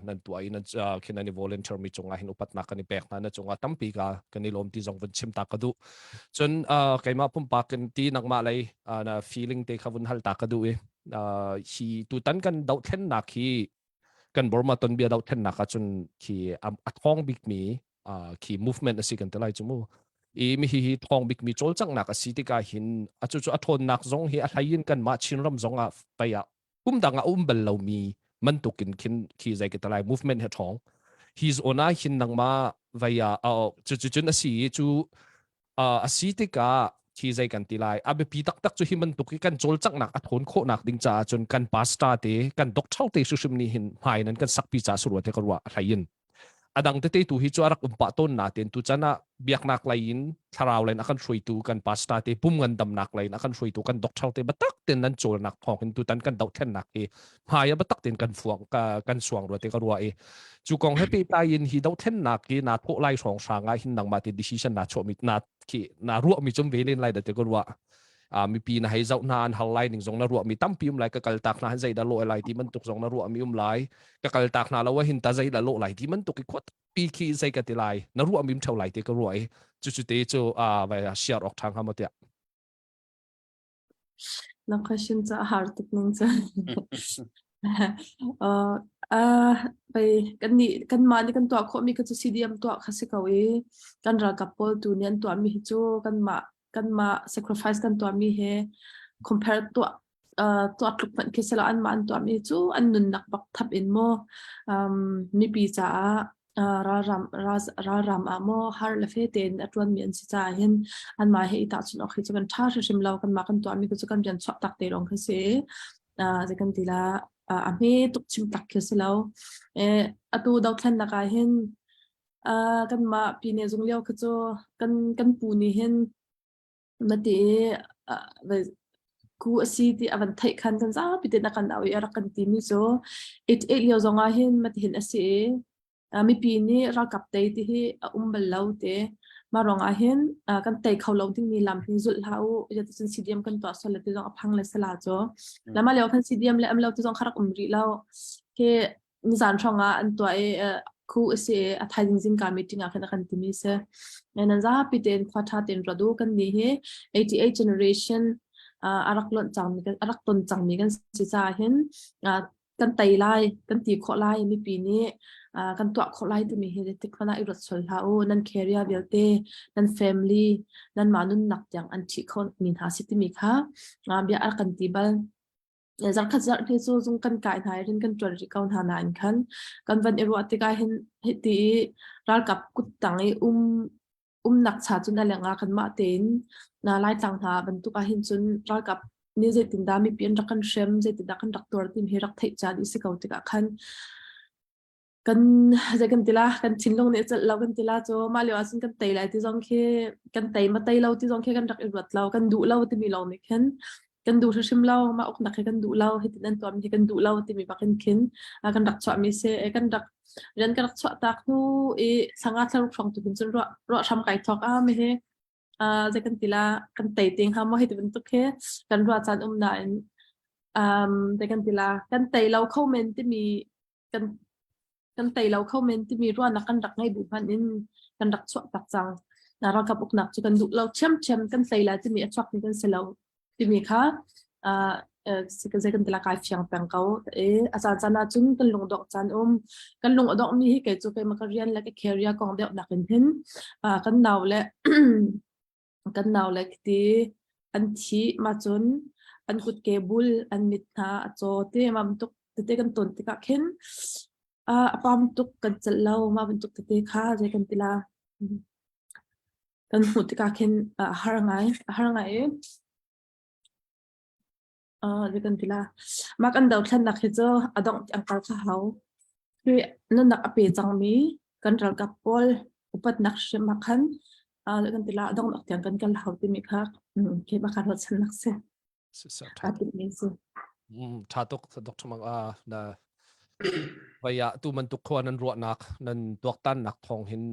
nan tuah i nan khin nan i volunteer mi cungah hin upatnak kan i pek hna na cungah tampi ka kan i lawm ti zong vun chim ta ka duh cun keimah pumpak in ti nangmah lei na feeling te kha vun hal ta ka duh i hi tutan kan dohthlennak hi kan Burma tonbia dohthlennak ahcun khi a thawng bikmi khi movement a si kan ti lai cu mu i mi hi hi thawng bikmi cawlcanghnak a si tikah hin a cu cu a ṭhawnnak zong hi a hlei in kanmah Chinram zong ah pei ah kum dang ah um bal lomi bantukin khin khi zei ka talai movement he ṭhawng hi zawn ah hin nangmah vei ah cu cu cun a si i cu a si tikah khi zei kan ti lai a biapi taktak cu hi bantuk hi kan cawlcanghnak a thawn khawhnak ding caah cun kan pastor te kan doctor te hrimhrim nih hin hmai nan kan sakpi ca surua te ka ruah a hlei in a dang tete tu hi cu a rak um pah tawn nain tu chan ah biaknak lei in thlarau lei in a kan hruaitu kan pastor te pum ngandamnak lei in a kan hruaitu kan doctor te batak ten nan cawlnak thawng in tutan kan dohthlennak hi hmai a batak ten kan fuang kan suang rua te ka rua i cu kong he pehtlai in hi dohthlennak hi na thawh lai hrawng hrang ah hin nangmah te decision na chuah mi na khi na ruah mi cum ve len lai da te ko ruah. A mipi na hei zoh hna an hal lai ning zong na ruah mi tampi um lai ka kal tak hna han zei da lo lai ti bantuk zong na ruah mi um lai ka kal tak hna lo a hin ta zei da lo lai ti bantuk i khuat pi khi zei ka ti lai na ruah mi theu lai te ka ruah i cu cu te cu a vai share ok thang ha mo tiah Na question cu a har tuk ning cu. Uh, uh, bei kan nih kanmah nih kan tuah khawhmi kha cu CDM tuah kha si ko i kan ralkap pawl tu nih an tuahmi hi cu kanmah kanmah sacrifice kan tuahmi he compare tuah uh, tuah tluk hmanh khi si lo anmah an tuahmi cu an nunnak bak thap in maw um, mipi caah ralram ralram ah maw har le fe tein a ṭuanmi an si caah hin anmah he i tahchunh awk hi cu kan ṭha hrimhrim lo kanmah kan tuahmi cu kan rian chuah tak te lawng kha si zei kan ti la a hme tuk chim tak khi si lo atu dothlennak ah hin kanmah pine zung lio kha cu kan kan pu nih hin na ti i ku a si ti a van theih khan kan zapi tein a kan au i a rak kan timi cu 88 lio zong ah hin matihin a si i mipi nih ralkap tei ti hi a um bal lo te mah ruang ah hin kan tei kho lo dingmi lam hi zulh hlah u cun CDM kan tuah sual le ti zong a phang le sala cu lama lio khan CDM le am lo ti zong kha rak um rih lo khi nizan hrawng ah an tuah i khu a si i a thaizing zingka meeting ah khan a kan timi si. Nan zapi tein khua ṭha tein ruat u kan nih hi 88 generation a rak lonh cangmi a rak ton cangmi kan si caah hin kan tei lai kan ti khawh lai mipi nih kan tuah khawh lai timi hi tik hmanh ah i ruat sual hlah u nan career vialte nan family nan mah nunnak tiang an ṭhi kho mi hna si timi kha bia a kan ti bal. Zarhkhat zarh hni cu zung kan kai hna i rian kan ṭuan rih ko hna nain khan kan van i ruah tikah hin hiti i ralkap kuttang i um umnak cha cun a lengah kanmah tein na Laitlang hna bantuk ah hin cun ralkap nih zeitindah mipi an rak kan hrem zeitindah kan rak tuar timi hi rak theih caan i si ko tikah khan kan zei kan ti la kan thinlung nih a celh lo kan ti la cu mah lio ahcun kan tei lai ti zong khi kan tei ma tei lo ti zong khi kan rak i ruat lo kan duh lo timi lawng nih khin kan duh hrimhrim lo mah uknak hi kan duh lo hitin an tuahmi hi kan duh lo timi bak in khin kan rak chuahmi si kan rak rian kan rak chuah tak hnu i sanga thlaruk hrawng tu cun ruah ruah hram kai thawk a mi hi zei kan ti la kan tei ting ha mo hi ti bantuk khi kan ruah caan um nain um zei kan ti la kan tei lo kho men timi kan kan tei lo kho men timi ruahnak kan rak ngei bu hmanh in kan rak chuah tak cang. Na ralkap uknak cu kan duh lo ṭhiamṭhiam kan tei lai timi a chuakmi kan si lo timi kha uh, zei kan tila kai fiang peng ko e a caan caan ah cun kan lung dongh caan um kan lung a dongh mi hi kei cu keimah ka rian le ka career kong deuh nak in hin kan nau le Kan naule ti an thih ma cun an kutke bul an mit hna a caw te ma bantuk tete kan ton tikah khin a pam tuk kan celh lo ma bantuk tete kha zei kan ti la kan hmuh tikah khin a har ngai a har ngai i Zei kan ti la. Mah kan dothlennak hi cu a dongh tiang kal kha hau. Hi nunnak a pe cangmi kan ralkap pawl upatnak hrim ah khan zei kan ti la a donghnak tiang kan kal hau timi kha khi bak kha ruahchannak si. Aa timhmi si. Tha tuk Dr. Mang na Vaya tu bantuk khua nan ruahnak nan tuaktannak thawng hin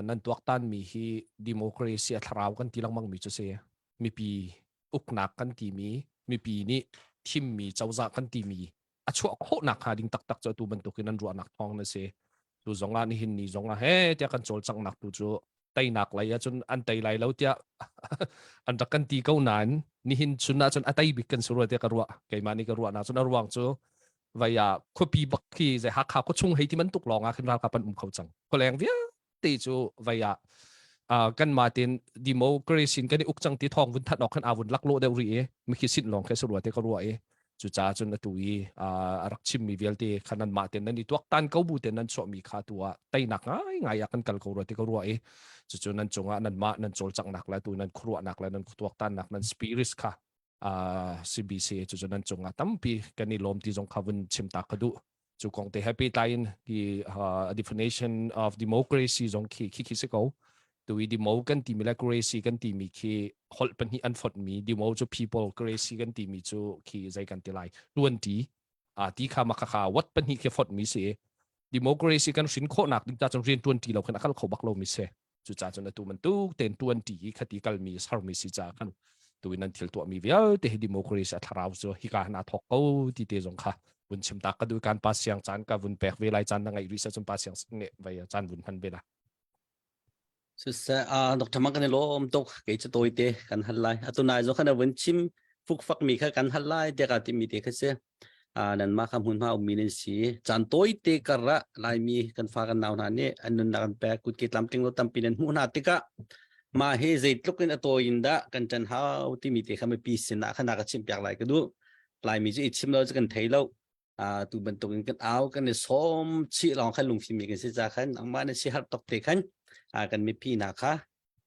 nan tuaktan mi hi democracy a thlarau kan ti lengmang mi cu si. Mipi uknak kan timi mipi nih thimmi cozah kan timi a chuah khawhnak hnga ding taktak cu atu bantukin an ruahnak thawng na si tu zongah nihin ni zongah he tiah kan cawlcanghnak tu cu teinak lei ahcun an tei lai lo tiah an rak kan ti ko nain nihin chun ahcun a tei bik kan si rua tiah ka ruah keimah nih ka ruah na cun a ruang cu vai ah khuapi bak khi zei Hakha khuachung hei ti bantuk lawng ah khin ralkap an um kho cang khualeng vialte te cu vei ah kanmah tein democracy in kan i uk cang ti thawng vun thanh awk khan aa vun laklawh deuh rih i mikhi sin lawng khi si rua te ka ruah i cucaah cun atu i a rak chimmi vialte kha nanmah tein nan i tuaktan ko bu tein nan chuahmi kha tu ah teinak ngaingai ah kan kal ko rua ti ka ruah i cucu nan cungah nanmah nan cawlcanghnak le atu nan khuaruahnak le nan tuaktannak nan spirit kha CBC cucu nan cungah tampi kan i lawm ti zong kha vun chim ta ka duh cu kong te happy tlai in the uh, definition of democracy zong khi khi khi si ko tu i demo kan timi le cracy kan timi khi holh pahnih an fot mi demo cu people cracy kan timi cu khi zei kan ti lai tuan ti a ti kha ma kha kha what pahnih khi fot mi si democracy kan hrin khawhnak ding ta cun rian tuan ti lo khan akal kho bak lo mi si. Cucaah cun atu bantuk tein tuan ṭi i khati kalmi sermi si caah khan tu in nan thil tuahmi vialte hi democracy a thlarau cu hika hin aa thawk ko ti te zong kha vun chim ta ka duh kan pa siang caan ka vun pek ve lai caan na ngeih rih sa cun pa siang nih vai caan vun hman ve la. Siseh, ah Dr. Mang kan i lawm tuk. Kei cu tawi te kan hal lai. Atu nai zo khan vun chim fukfak mi kha kan hal lai tiah ka timi te kha si. Ah nanmah kha hmunhma ummi nan si. Caan tawi te kar ah Laimi kan fa kan nau hna nih an nunnak an pek kutke tlamtling lo tampi nan hmuh hna tikah mah hi zeitluk in a tawi in dah kan ṭan hau timi te kha mipi sin ah khan a ka chimpiak lai ka duh. Laimi cu i chim lo cu kan thei lo. Uh, tu bantuk in kan au kan i sawm chih lawng khan lungfim mi kan si ca khan nangmah na si har tok te khan uh, kan mipi hna kha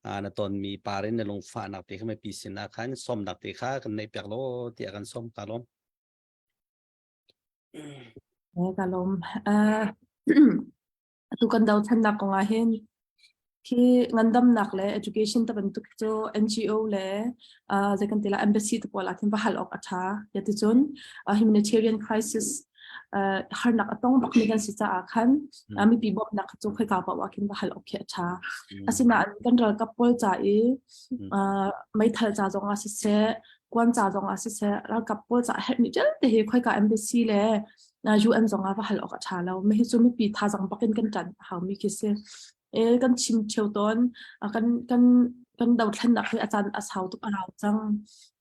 uh, na tonmi par in na lungfahnak te kha mipi sinah khan sawmnak te kha kan neih piak law tiah kan sawm ka lawm. Eh, ka lawm. Uh, Atu kan dothlennak kong ah hin khi ngandamnak le education te bantuk cu NGO le uh, zei kan ti la embassy te pawl ah khin va hal awk a ṭha. Ya ticun uh, humanitarian crisis uh, harnak a tong bakmi kan si caah khan uh, mipi bawmhnak cu khoika paoh ah khin va hal awk khi a ṭha. Asinain kan ralkap pawl ca i uh, meithal ca zong ah siseh, kuan ca zong ah siseh, ralkap pawl ca herhmi vialte hi khoika embassy le UN zong ah va hal awk a ṭha lo. Mah hi cu mipi thazaang bak in kan ṭan a haumi khi si. E, kan chim ṭheo tawn. Kan, kan, kan dothlennak hi a caan a sau tuk a rau cang.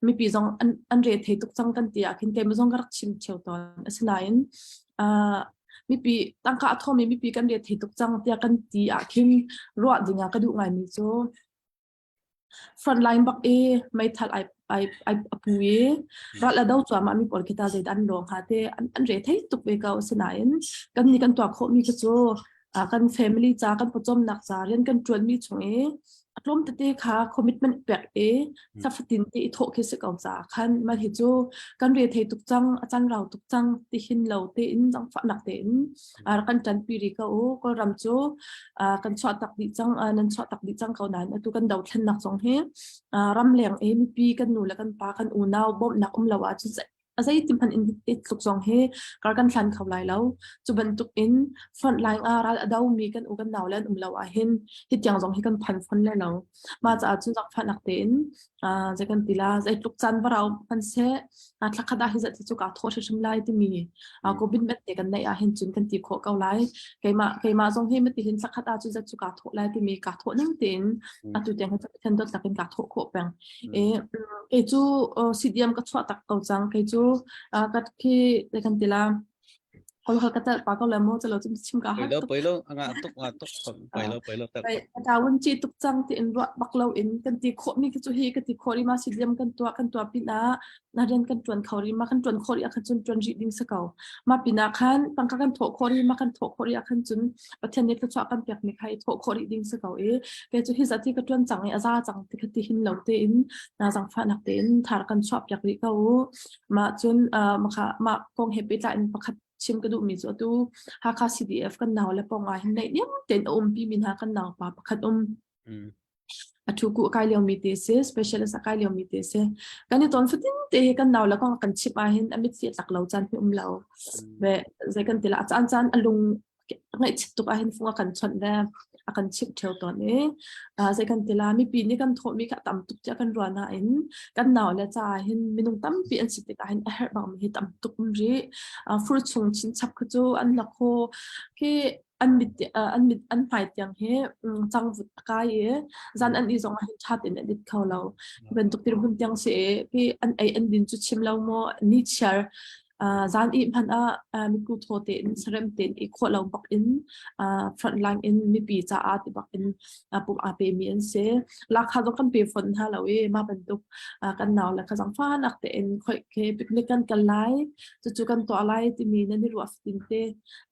Mipi zong an, an re thei tuk cang kan ti ah khin keimah zong ka rak chim ṭheo tawn. Asinain, uh, mipi tangka a thawmi mipi kan re thei tuk cang tiah kan ti ah khin ruah ding ah ka duh ngaimi cu Frontline bak i meithal ai ai ai a pu i ral a do cuahmah mi pawl khi ta zeidah an lawng hnga te an an re thei tuk ve ko. Asinain kan nih kan tuah khawhmi khi cu ah kan family ca kan pawcawmnak ca rian kan ṭuanmi chung i a tlawm tete kha commitment pek i safatin te i thawh khi si ko caah khan mah hi cu kan re thei tuk cang a can rau tuk cang ti hin lo tein zaangfahnak tein rak kan ṭanpi rih ko u. Kawlram cu kan chuah tak dih cang, nan chuah tak dih cang ko nain atu kan dothlennak zong hi ramleng i mipi kan nu le kan pa kan unau bawmhnak um lo ahcun a zeitin hmanh in i tluk zong hi kar kan hlan kho lai lo. Cu bantuk in frontline ah ral a domi kan u kan nau le an um lo ahhin hi tiang zong hi kan phan fon le lo. Mah caah cun zakfahnak tein zei kan ti la zeitluk caan va rau hmanhseh thla khat ah hi zat hi cu kaa thawh hrimhrim lai timi covid met te kan neih ah hin cun kan ti khawh ko lai. Keimah keimah zong hi mati hin thla khat ah cun zat cu kaa thawh lai timi kaa thawh ning tein atu tiang hi Pathian dawt lakin kaa thawh khawh peng. E kei cu CDM ka chuah tak ko cang. Kei cu ka khi zei kan ti la Hol hol ka tel pa ko le mo chalo chim chim ka har Poi lo poi lo anga tuk nga tuk poi lo poi lo tel tuk. Tawun chi tuk cang ti in ruah bak lo in kan ti khawh mi cu hi ka ti khawh ri ma si liam kan tua kan tua pin ah na rian kan tuan kho ri ma kan tuan khawh ri ah khan cun tuan rih ding sa ko. Ma pin ah khan tangka kan thawh khawh ri ma kan thawh khawh ri ah khan cun Pathian nih thluachuah kan pek mi kha i thawh khawh rih ding si ko i kei cu hi zat hi ka tuan cang i a za cang ti kha ti hin lo tein na zangfahnak tein thar kan chuah piak rih ko u. Mah cun makha mah kong he pehtlai in pakhat chim ka duhmi cu atu Hakha CDF kan nau le pong ah hin neih niam tein a umpi mi hna kan nau pa pakhat um. A thu ku a kai liomi te si, specialist a kai liomi te si. Kan i ton fatin te hi kan nau le kong kan chip ah hin a mitthli a tlak lo caan hi um lo. Ve zei kan ti la a caan caan a lung ngaihchit tuk ahhin fung a kan chawnh le a kan chimh ṭheo tawn i zei kan ti la mipi nih kan thawhmi kha a tam tuk tiah kan ruah nain kan nau le caah hin minung tampi an si tikah hin a herh bangmi hi tam tuk um rih. Fur chung chinchap kha cu an la kho khi an mit an mit an hmai tiang hi cangvut a kai i zan an i zong ah hin ṭha tein an it kho lo. Hi bantuk dirhmun tiang si i khi an ei an din cu chim lo maw ni chiar Zan ih hmanh ah miku thaw tein sarem tein i khawh lo bak in frontline in mipi caah ti bak in pum aa pemi an si. Lakha zong kan pe fawn hna lo i mah bantuk kan nau le kha zangfahnak tein khoi ke picnic kan kal lai, cucu kan tuah lai timi nan i ruah fatin te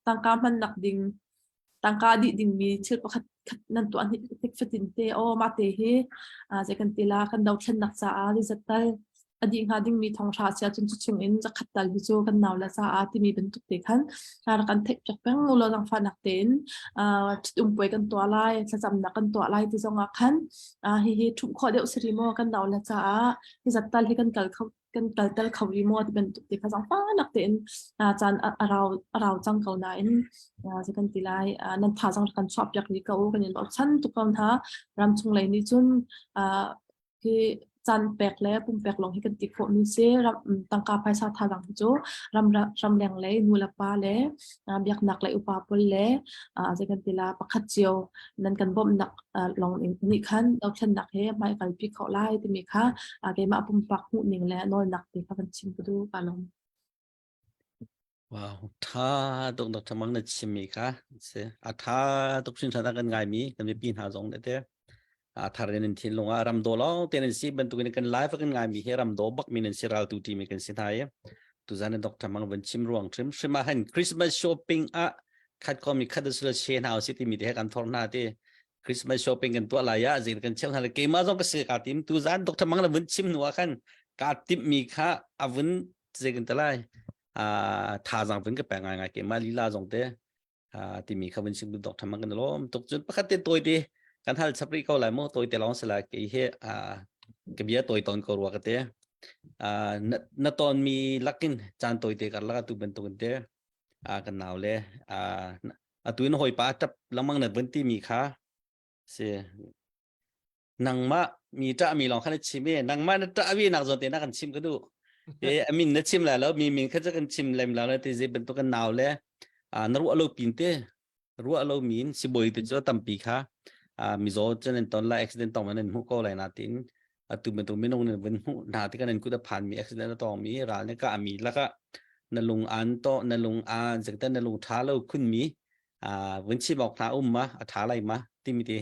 tangka hmannak ding tangka dih dingmi thil pakhat khat nan tuah hnik fatin te aw mah te hi zei kan ti la kan dothlennak caah zeizat tal a dih hnga dingmi thonghra sia cun cu chung in zakhat tal hi cu kan nau le caah timi bantuk te khan rak kan theih piak peng lo zangfahnak tein ṭhitum puai kan tuah lai thlacamnak kan tuah lai ti zong ah khan hihi ṭhumh khawh deuh si rih maw kan nau le caah hi zat tal hi kan kal kho. kan kal tel kho rih maw ti bantuk ti kha zaangfahnak tein caan a rau a rau cang ko nain zei kan ti lai nan thazaang rak kan chuahpiak rih ko kan in bochan tuk ko hna. Ramchung lei nih cun hi caan pek le pumpek lawng hi kan ti khawh mi si. Ram tangka phaisa thazaang hi cu ram ramleng lei nu le pa le biaknak lei upa pawl le zei kan ti la pakhat cio nan kan bawmhnak lawng nih khan dothlennak he hmai kalpi khawh lai timi kha keimah pumpak hmuh ning le nawlnak ti kha van chim ka duh ka lawm. Wow, tha tuk Dr. Mang na chimmi kha si. A tha tuk hringhran a kan ngaimi kan mipi hna zong te a thar in thinlung ah ram do lawng te nan si bantukin kan live kan ngaimi hi ram do bak mi nan si ral tu ti mi kan si hna i tuzan in Dr. Mang van chim ruang hrim hrim ah han Christmas shopping ah khat ko mi khat sula che hna si ti mi te kan thor hna ti Christmas shopping kan tuah lai ah zing kan cheu hna le keimah zong ka si ka tim tuzan Dr. Mang la vun chim nu ah khan ka tim mi kha avun zei kan te lai a thazang vun ka pe ngai ngai keimah lila zong te timi kha vun sim dok tham kan lom tuk cun pakhat te toi te kan hal chapri ko lai mo toi te long sala ke he ka bia toi ton ko ruwa ka te na ton mi lakin chan toi te kar laka tu bantuk te kan nau le atu in hoi pa tap lamang na vun ti mi kha si nangmah mi ṭah mi lawng kha na chim i nangmah na ṭah vi nak zawn te na kan chim ka duh e amin na chim lai lo mi min kha cu kan chim lem lo na ti zei bantuk kan nau le na ruah lo pin te ruah lo min sibawi te cu tampi kha mizaw cun an ton lai accident tong man an hmuh ko lai na tin atu bantuk minung nan vun hmuh hna ti kan an kut a phan mi accident a tong mi ral ne ka mi laka na lung an to na lung an zaktan na lung tha lo khun mi vun chim awk hna um ma a tha lai ma timi ti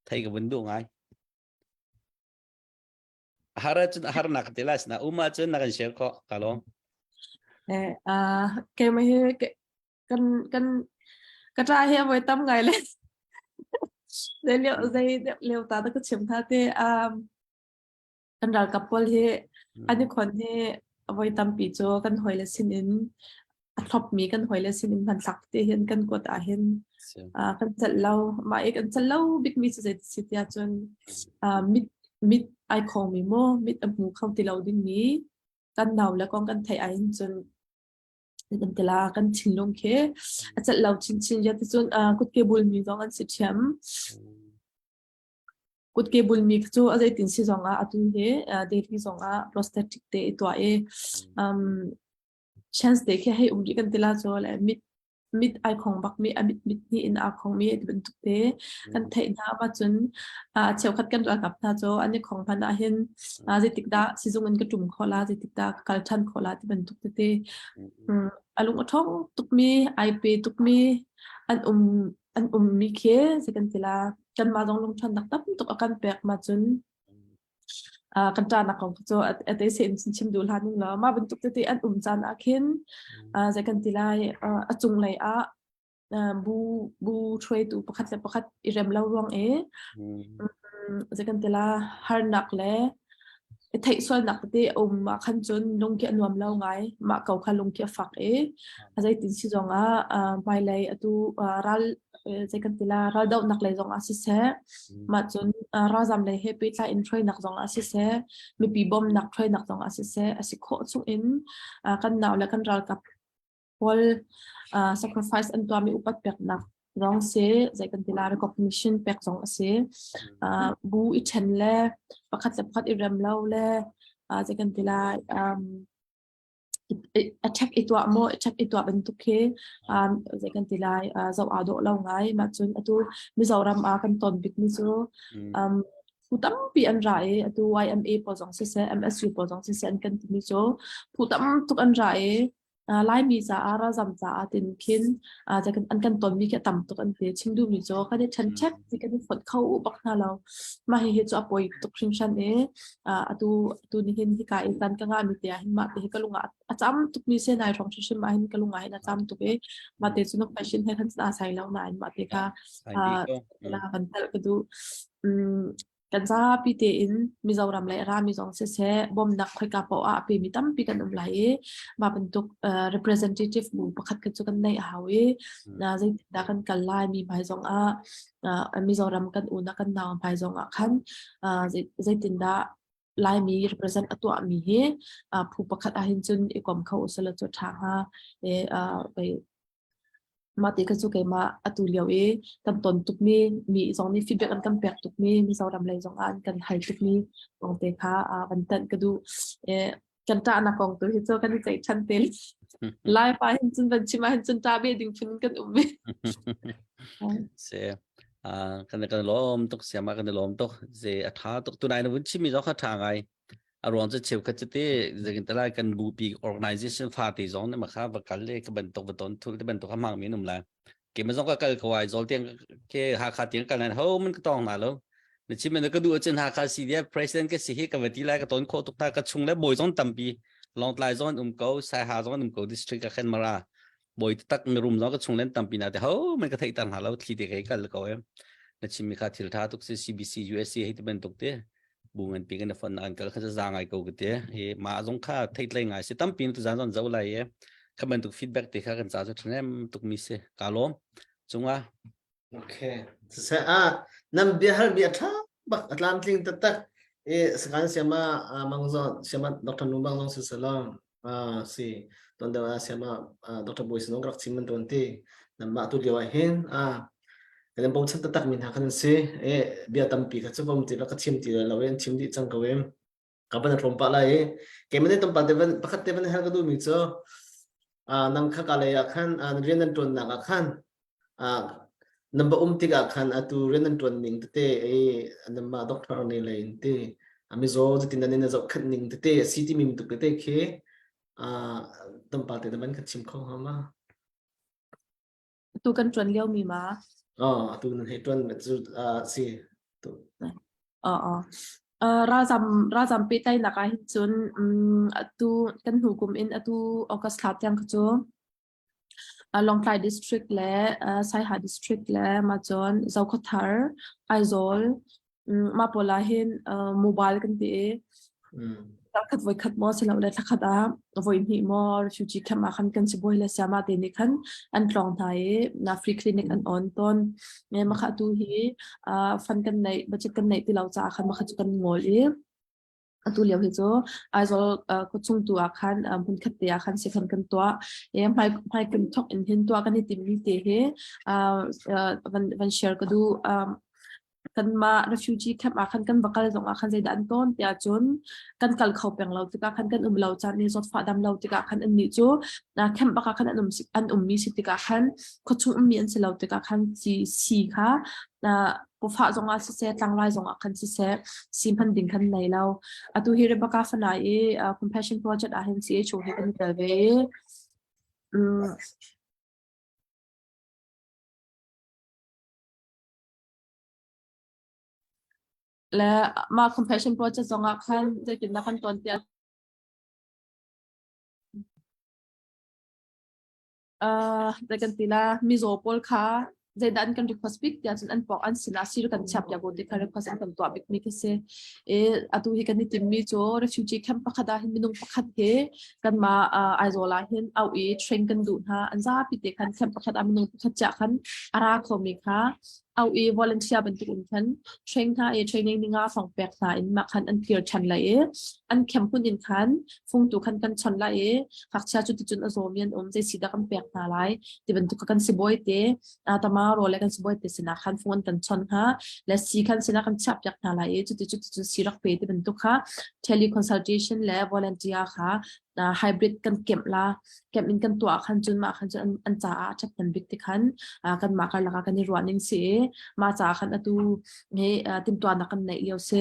thei ka vun duh ngai. Har cun har nak te la sina uma cun na kan share kho ka lawm. Eh a ke ma hi kan kan ka ta hi voi tam ngai le zai leo zai leo ta ta ka chim tha te um Kan ralkap pawl hi an i khon hi voi tampi cu kan hawile sinin a thlopmi kan hawile sinin hmanthlak te hin kan kuat ahhin kan celh lo. Mah i kan celh lo bikmi cu zei si tiah cun mit mit ai khawngmi maw mit a hmu kho ti lo dingmi kan nau le kong kan theih ahhin cun kan ti la kan thinlung khi a celh lo chinchin. Zeticun kutke bulmi zong an si ṭhiam. Kutke bulmi cu a zeitin si zongah atu hi Delhi zongah prosthetic te i tuah i um, chance te khi hei um rih kan ti la cu le mit mit ai khong bak mi a mit mit hnih in aa khong mi ti bantuk te kan theih hna ma cun cheukhat kan ralkap hna cu an i khong hman ah hin zeitik dah sizung in ka ṭum khawh la zeitik dah ka kal ṭhan khawh la ti bantuk tete a lung a ṭhawng tukmi ai pe tukmi an um an ummi khi zei kan ti la kanmah zong lungṭhawnnak tam tuk a kan pek ma cun kan ṭahnak kong cu a te se in chim duh hlah ning law mah bantuk tete an um caan ah khin zei kan ti lai a cunglei ah bu bu hruaitu pakhat le pakhat i rem lo ruang i zei kan ti la harnak le i theih sualnak tete a um ah khan cun lung khi a nuam lo ngai. Mah ko kha lung khi a fak i a zeitin si zong ah hmailei atu ral zei kan ti la raldohnak lei zong ah siseh mah cun ralzam lei he pehtlai in hruainak zong ah siseh mipi bawmnak hruainak zong ah siseh a si khawh chung in kan nau le kan ralkap pawl uh, sacrifice an tuahmi upat peknak zong si zei kan ti la recognition pek zong a si uh, bu i ṭhen le pakhat le pakhat i rem lo le uh, zei kan ti lai um, attack i tuah maw attack i tuah bantuk khi um, zei kan ti lai uh, zoh aa dawh lo ngai mah cun atu Mizoram ah kan ton bik mi cu um, phu tampi an ra i atu YMA pawl zong siseh MSU pawl zong siseh an kan timi cu phu tam tuk an ra i Laimi caah ralzam caah tin khin an kan tonmi khi a tam tuk an ti. Chim duhmi cu kan i ṭhenṭhek ti kan i fonh kho bak hna lo. Mah hihi cu a poi tuk hringhran i atu atu nihin hika i tan ka ngahmi te ah hin mah te hi ka lung ah a cam tukmi si nai hrawng hrimhrim ah hin ka lung ah hin a cam tuk i mah te cu na question he khan a sai lo nain mah te kha kan telh ka duh. Kan zapi tein Mizoram le rami zong siseh bawmnak khoika paoh ah a pemi tampi kan um lai i mah bantuk representative bu pakhat khat cu kan neih a hau i zeitindah kan kal lai mi hmai zong ah Mizoram kan unau kan nau hmai zong ah khan zeitindah. Laimi represent a tuahmi hi phu pakhat ahhin cun i kom kho usila cu ṭha hnga. E, kei mah ti kha cu keimah atu lio i kan ton tukmi mi zong nih feedback an kan pek tukmi Mizoram lei zong ah an kan hal tukmi kong te kha van tanh ka duh. E, kan ṭahnak kong tu hi cu kan i ceih ṭhan te. Lai pa hin cun van chim ahhin cun ṭah ve ding phun in kan um ve. Se kan kan lawm tuk siama kan lawm tuk ze a tha tuk tunai na vun chimi zong kha tha ngai a ruang cu cheukhat cu te zekin talai kan bupi organization fa te zong ne ma kha va kal le ka bantuk va ton thul te bantuk ha mang mi num lai ke ma zong ka kal ko ai zol tiang ke ha kha tiang kal nan ho man ka tong na lo na chim na ka du chin ha kha CDF president ka si hi ka va ti lai ka ton kho tuk ta ka chung le boi zong tampi longtlai zong um ko sai ha zong um ko district ka khen mara bawi taktak mirum zong ka chung len tampi na te ho man ka theih tar hna lo thli te kai kal ko em na chimmi kha thil tha tuk si CBC USC hei ti bantuk te bu ngan pi kan fon an kal kha za ngai ko ke te e ma zong kha thei tlai ngai si tampi tu zan zon zo lai e kha bantuk feedback te kha kan cha chu thnem tuk mi se ka lom chunga Okay. Siseh ah nan biahal bia ṭha bak a tlamtling taktak i sakan siama mang zong siama Dr. Nu Bang zong siselaw si ton deuh ah siama Dr. Bui sinong rak chim man tuan ti nan mah tu lio ah hin kan in bochan taktak mi hna khan an si e bia tampi kha cu vom ti la ka chim ti lo in chim dih cang ko em ka ban tlawm pah lai i keimah nih tlawmpal te van pakhat te van hal ka duhmi cu nang kha ka lei ah khan rian nan ṭuannak ah khan nan va um tikah khan atu rian nan ṭuan ning tete i nanmah doctor ne lei in ti mizaw cutin nan in zohkhenh ning tete a si timi tuk tete khi tlawmpal te na van kan chim kho hnga ma? Atu kan ṭuan lio mi ma? Oh, atu nan hei ṭuan cu si. Tu. Oh, oh. Uh, ralzam ralzam pehtlaihnak ah hin cun um, atu kan hnu kum in atu August thla tiang kha cu uh, Lawngtlai district le uh, Saiha district le ma cun Zokhawthar, Aizawl mah pawl ah hin mobile kan ti i khat voi khat maw silole thla khat ah voi hnih maw refugee camp ah khan kan sibawi le sayama te nih khan an tlawng hna i na free clinic an on tawn. Mah kha tu hi fund kan neih budget kan neih ti lo caah khan mah kha cu kan ngol i atu lio hi cu Aizawl khuachung tu ah khan hmunkhat te ah khan sekhan kan tuah. Hmai hmai kum thawk in hin tuah kan i timmi te hi van van share ka duh. Kanmah refugee camp ah khan kan va kal zong ah khan zeidah an tawn tiah cun kan kal kho peng lo tikah khan kan um lo caan i zawtfah dam lo tikah khan annih cu camp bak ah khan an um an ummi si tikah khan khuachung ummi an si lo tikah khan si si kha pawfah zong ah siseh tlangrai zong ah khan siseh si hman ding khan nei lo. Atu hi Rebecca Fanai i Compassion Project ah hin CHO he kan i tel ve i Le mah compassion project zongah khan zeitindah kan tuan tiah uh, zei kan ti la mizaw pawl kha zeidah an kan request bik tiah cun an pawk an sinah sir kan chiap piak ti kha request an kan tuah bik mi khi si e atu hi kan i tim mi cu refugee camp pakhat ah hin minung pakhat he kanmah uh, Aizawl ah hin au i train kan duh hna an zapi te khan camp pakhat ah minung pakhat chiah khan a ra khomi kha au i volunteer bantuk in khan train hna i training ninga fong pek hna in mah khan an clear than lai i an camp hun in khan fungtu khan kan chon lai i ngakchia cu ticun a zawmi an um zei si dah kan pek hna lai ti bantuk kan sibawi te tama ro le kan sibawi te sinah khan fung an kan chon hna le si khan sinah kan chiah piak hna lai i cuti cuti cun si rak pe ti bantuk kha teleconsultation le volunteer kha hybrid kan kemh la kemh in kan tuah khan cun mah khan cun an caah a ṭhathnem bik ti khan kan mah karlak ah kan i ruah ning si i mah caah khan atu hi timhtuahnak kan neih lio si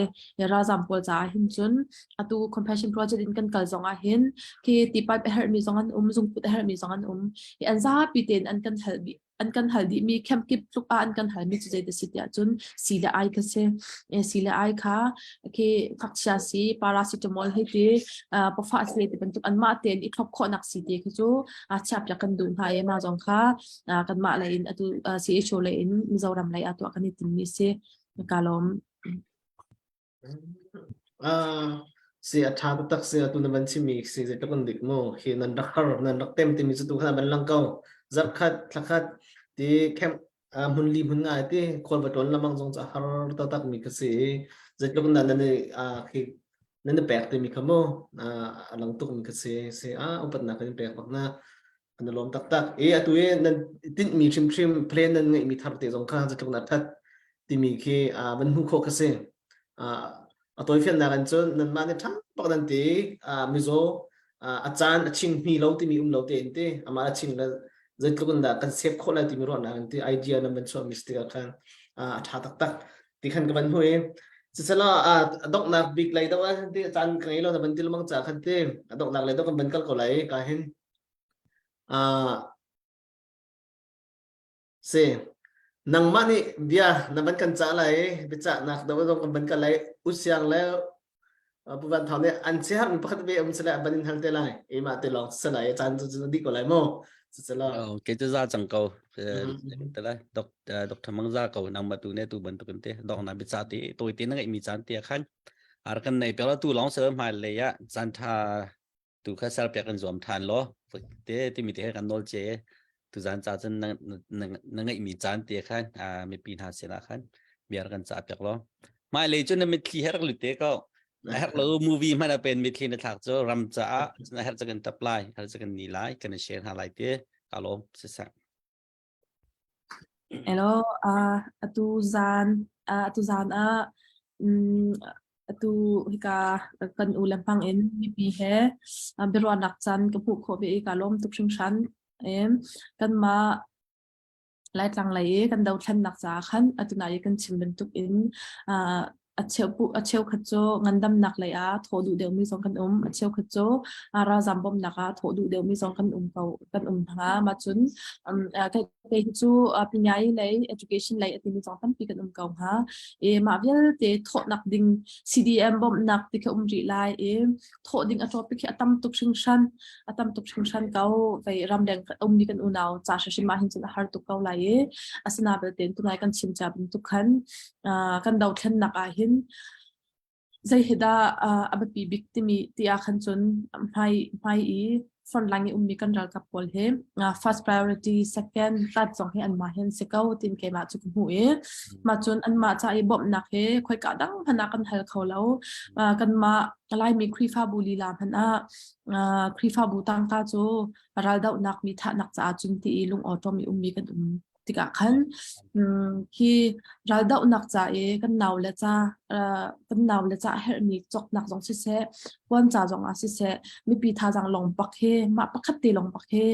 ralzam pawl caah hin cun atu compassion project in kan kal zong ah hin khi ti pipe a herhmi zong an um zungput a herhmi zong an um hi an zapi tein an kan hal an kan hal dihmi camp kip tluk ah an kan halmi cu zei si tiah cun si le ai kha si si le ai kha khi ngakchia si paracetamol hei ti pafa se ti bantuk anmah tein i thlop khawhnak si ti khi cu chiapia kan duh hna i mah zong kha kanmah lei in atu CHO lei in Mizoram lei ah tuah kan i timmi si ka lawm. Ah, si a ṭha taktak si atu na van chimmi si zeitluk an dik mu hi nan rak har nan rak tem timi cu tu khan van lang ko zarh khat thla khat ti camp hmun li hmun nga ti khual va ṭawn lamang zong cu a har taktak mi ka si i zeitluk nan nan i khi. Nan i pek timi kha mu a lang tuk mi kha si si a upatnak kan in pek bak na kan i lawm taktak. E atu i nan tinhmi hrimhrim plan nan ngeihmi thar te zong kha zeitluk na that timi khi van hmuh khawh kha si. A tawifiannak in cun nanmah nih ṭha bak nan ti mizaw a caan a ching hmi lo timi um lo te in ti amah a ching le zeitluk in dah kan save khawh lai timi ruahnak in ti idea nan van chuah mi si tikah khan a ṭha taktak ti khan ka van hmu i sisela a donghnak bik lei deuh ah ti caan ka ngei lo na van ti lemang ca khan ti a donghnak lei deuh kan van kal ko lai ka hin Si. Nangmah nih bia na van kan cah lai i biacahnak do zong kan van kal lai. Usiang le Pu Van Thau nih an siaherh mi pakhat ve um sile ban in hal te lai. Emah te lawng si lai caan cu cu dih ko lai mu. Sisela. Oh, ke cu za cang ko. Te lai dok Dr. Mang za ko nangmah tu ne tu bantukin te dok na bica te toi te na ngeih mi caan te khan ar kan nei pela tu lawng se hmai lei ah caan tha tu kha ser piak kan zuam than law te timi te kan nawl che tu zan ca cun na na ngeih mi caan te khan mipi hna sinah khan biar kan ca piak law mai lei cun na mitthli her lut te ko a her lo movie hmanh a pen mitthli na thlak cu ram caah na her ca kan tap lai her ca kan ni lai kan share hna lai te ka lawm siseh Hello, uh, atu zan uh, atu zan ah um, atu hika kan u le hmang in mipi he uh, biaruahnak caan ka hmuh khawh ve i ka lawm tuk hringhran. Em kanmah Laitlang lei i kan dothlennak caah khan atu nai i kan chim bantuk in uh, a cheukhat cu ngandamnak lei ah thawh duh deuhmi zong kan um. A cheukhat cu ralzam bawmhnak ah thawh duh deuhmi zong kan um ko kan um hna. Mah cun kei cu pinyai lei education lei a timi zong tampi kan um ko hnga. I mah vialte thawhnak ding CDM bawmhnak ti kha um rih lai i thawh ding a topic hi a tam tuk hringhran. A tam tuk hringhran ko. Vei ramleng ummi kan unau ca hrimhrim ah hin cun a har tuk ko lai i asina belte tunai kan chim cia bantuk khan kan dothlennak ah hin zei hi dah a biapi bik timi ti ah khan cun hmai hmai i frontline i ummi kan ralkap pawl hi first priority second third zong hi anmah hin si ko tin keimah cu ka hmuh i mah cun anmah ca i bawmhnak hi khoika dang hmanh ah kan hal kho lo kanmah Laimi Khrihfabu lila hmanh ah Khrihfabu tangka cu raldohnak mi thahnak caah cun ti i lung awṭawm i ummi kan um tikah khan khi raldohnak ca i kan nau le ca kan nau le ca herhmi cawknak zong siseh puan ca zong ah siseh mipi thazaang lawng bak hi mah pakhat te lawng bak hi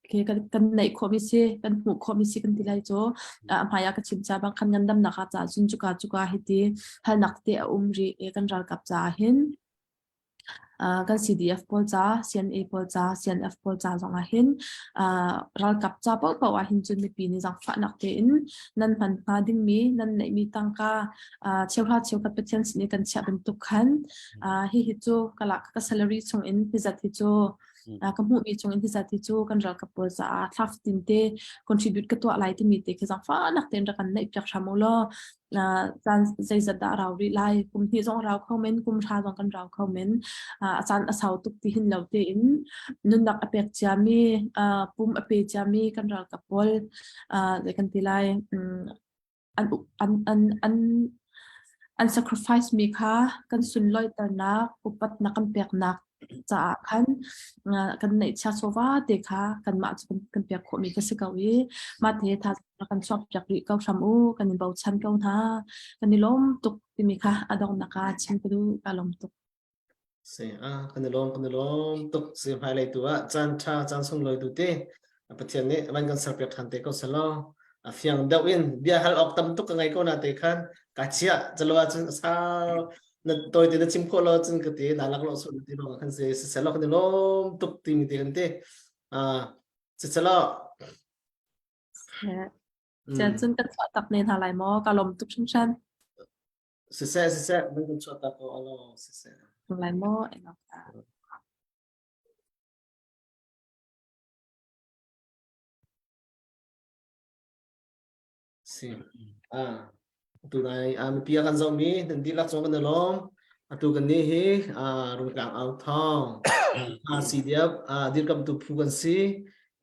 khi kan kan neih khawhmi si kan hmuh khawhmi si kan ti lai cu hmai ah ka chim ca bang khan ngandamnak ah ca cun cuka cuka hiti halnak te a um rih i kan ralkap caah hin kan CDF pawl ca, CNA pawl ca, CNF pawl ca zong ah hin ralkap ca paohpaoh ah hin cun mipi nih zaangfahnak tein nan hman hnga dingmi nan neihmi tangka cheuhra cheukhat Pathian sin i kan chiah bantuk khan hihi cu ka lak ka salary chung in hizat hi cu ka hmuhmi chung in hizat hi cu kan ralkap pawl caah thla fatin te contribute ka tuah lai timi te khi zaangfahnak tein rak kan neih piak hram u law caan zeizat dah rau rih lai kum hnih zong rau kho men kum hra zong kan rau kho men a caan a sau tuk ti hin lo tein nunnak a pek ciami pum a pe ciami kan ralkap pawl zei kan ti lai an an an an an sacrifice mi kha kan sunlawiternak upatnak kan peknak caah khan kan neihchia chawva te kha kanmah cu kan pek khawhmi ka si ko i mah te tha kan chuak piak rih ko hram u kan in bochan ko hna kan i lawm tuk timi kha a donghnak ah chim ka duh ka lawm tuk Si a kan i lawm kan i lawm tuk si hmailei tu ah caan ṭha caan sunglawi tu te Pathian nih van kan serpiak ṭhan te ko selaw a fiang deuh in bia hal awk tam tuk ka ngei ko na te khan ka chiah calo ahcun sau na tawi te na chim khawh lo cun ka ti na lak lo su ti lo khan si selaw kan i lawm tuk timi te kan ti a selaw Cun cun kan chuah tak ne hna lai maw ka lawm tuk hringhran Siseh siseh nan kan chuah tak ko alo siseh lai maw Si. Ah, tu nai ah mipi a kan zohmi nan dihlak cung kan i lawm. Atu kan nih hi ah Rungtlang au thawng ah CDF ah dirkamtu phu kan si.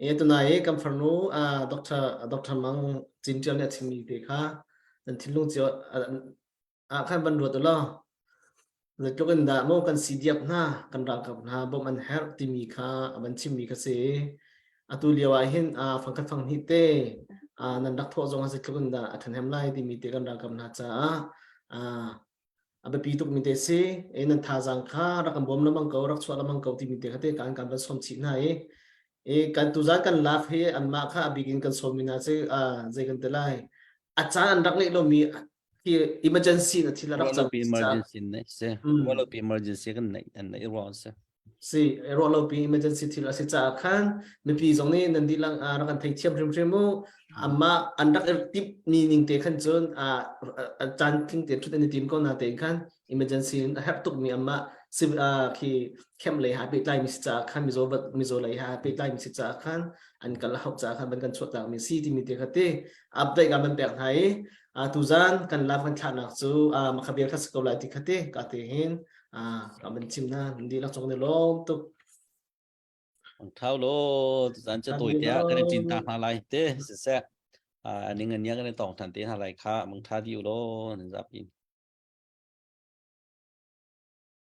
E tu nai kan farnu ah Dr. Dr. Mang Cin Tial nih a chimmi te kha nan thinlung cio ah khan van ruat u law. Zeitluk in dah maw kan CDF hna kan ralkap hna bawmh an herh timi kha a van chimmi kha si. Atu lio ah hin fangkhat fanghnih te nan rak thawh zong ah zeitluk in dah a ṭhahnem lai timi te kan ralkap hna caah a biapi tukmi te si. E nan thazaang kha rak kan bawm lengmang ko, rak chuah lengmang ko timi te kha te kan kan van sawm chih hna i i kan tuzan kan lak hi anmah kha a bik in kan sawmmi hna cu zei kan ti lai a caan an rak ngeih lomi hi emergency na thil a rak cang Ruahlopi emergency ne si. Ruahlopi emergency kan neih an neih ruang si. Si ruahlopi emergency thil a si caah khan mipi zong nih nan dihlak rak kan theithiam hrimhrim mu amma an rak tip mi ning te khan cun a caan tling te thut an i tim ko na tein khan emergency in a herh tuk mi amma khi camp lei ha pehtlai mi si caah khan mizo mizo lei ha pehtlai mi si caah khan an kal hauh caah khan ban kan chuah tak mi si timi te kha te update ka ban pek hna i tuzan kan laf kan thlahnak cu makhabel kha si ko lai ti kha te ka te hin ka ban chim na dihlak cong ne lawm tuk Ang thau lo tuzan cu tawi te ah kan i cin ta hna lai te siseh ning an nia kan i tong than te hna lai kha mang tha di u law nan zapi.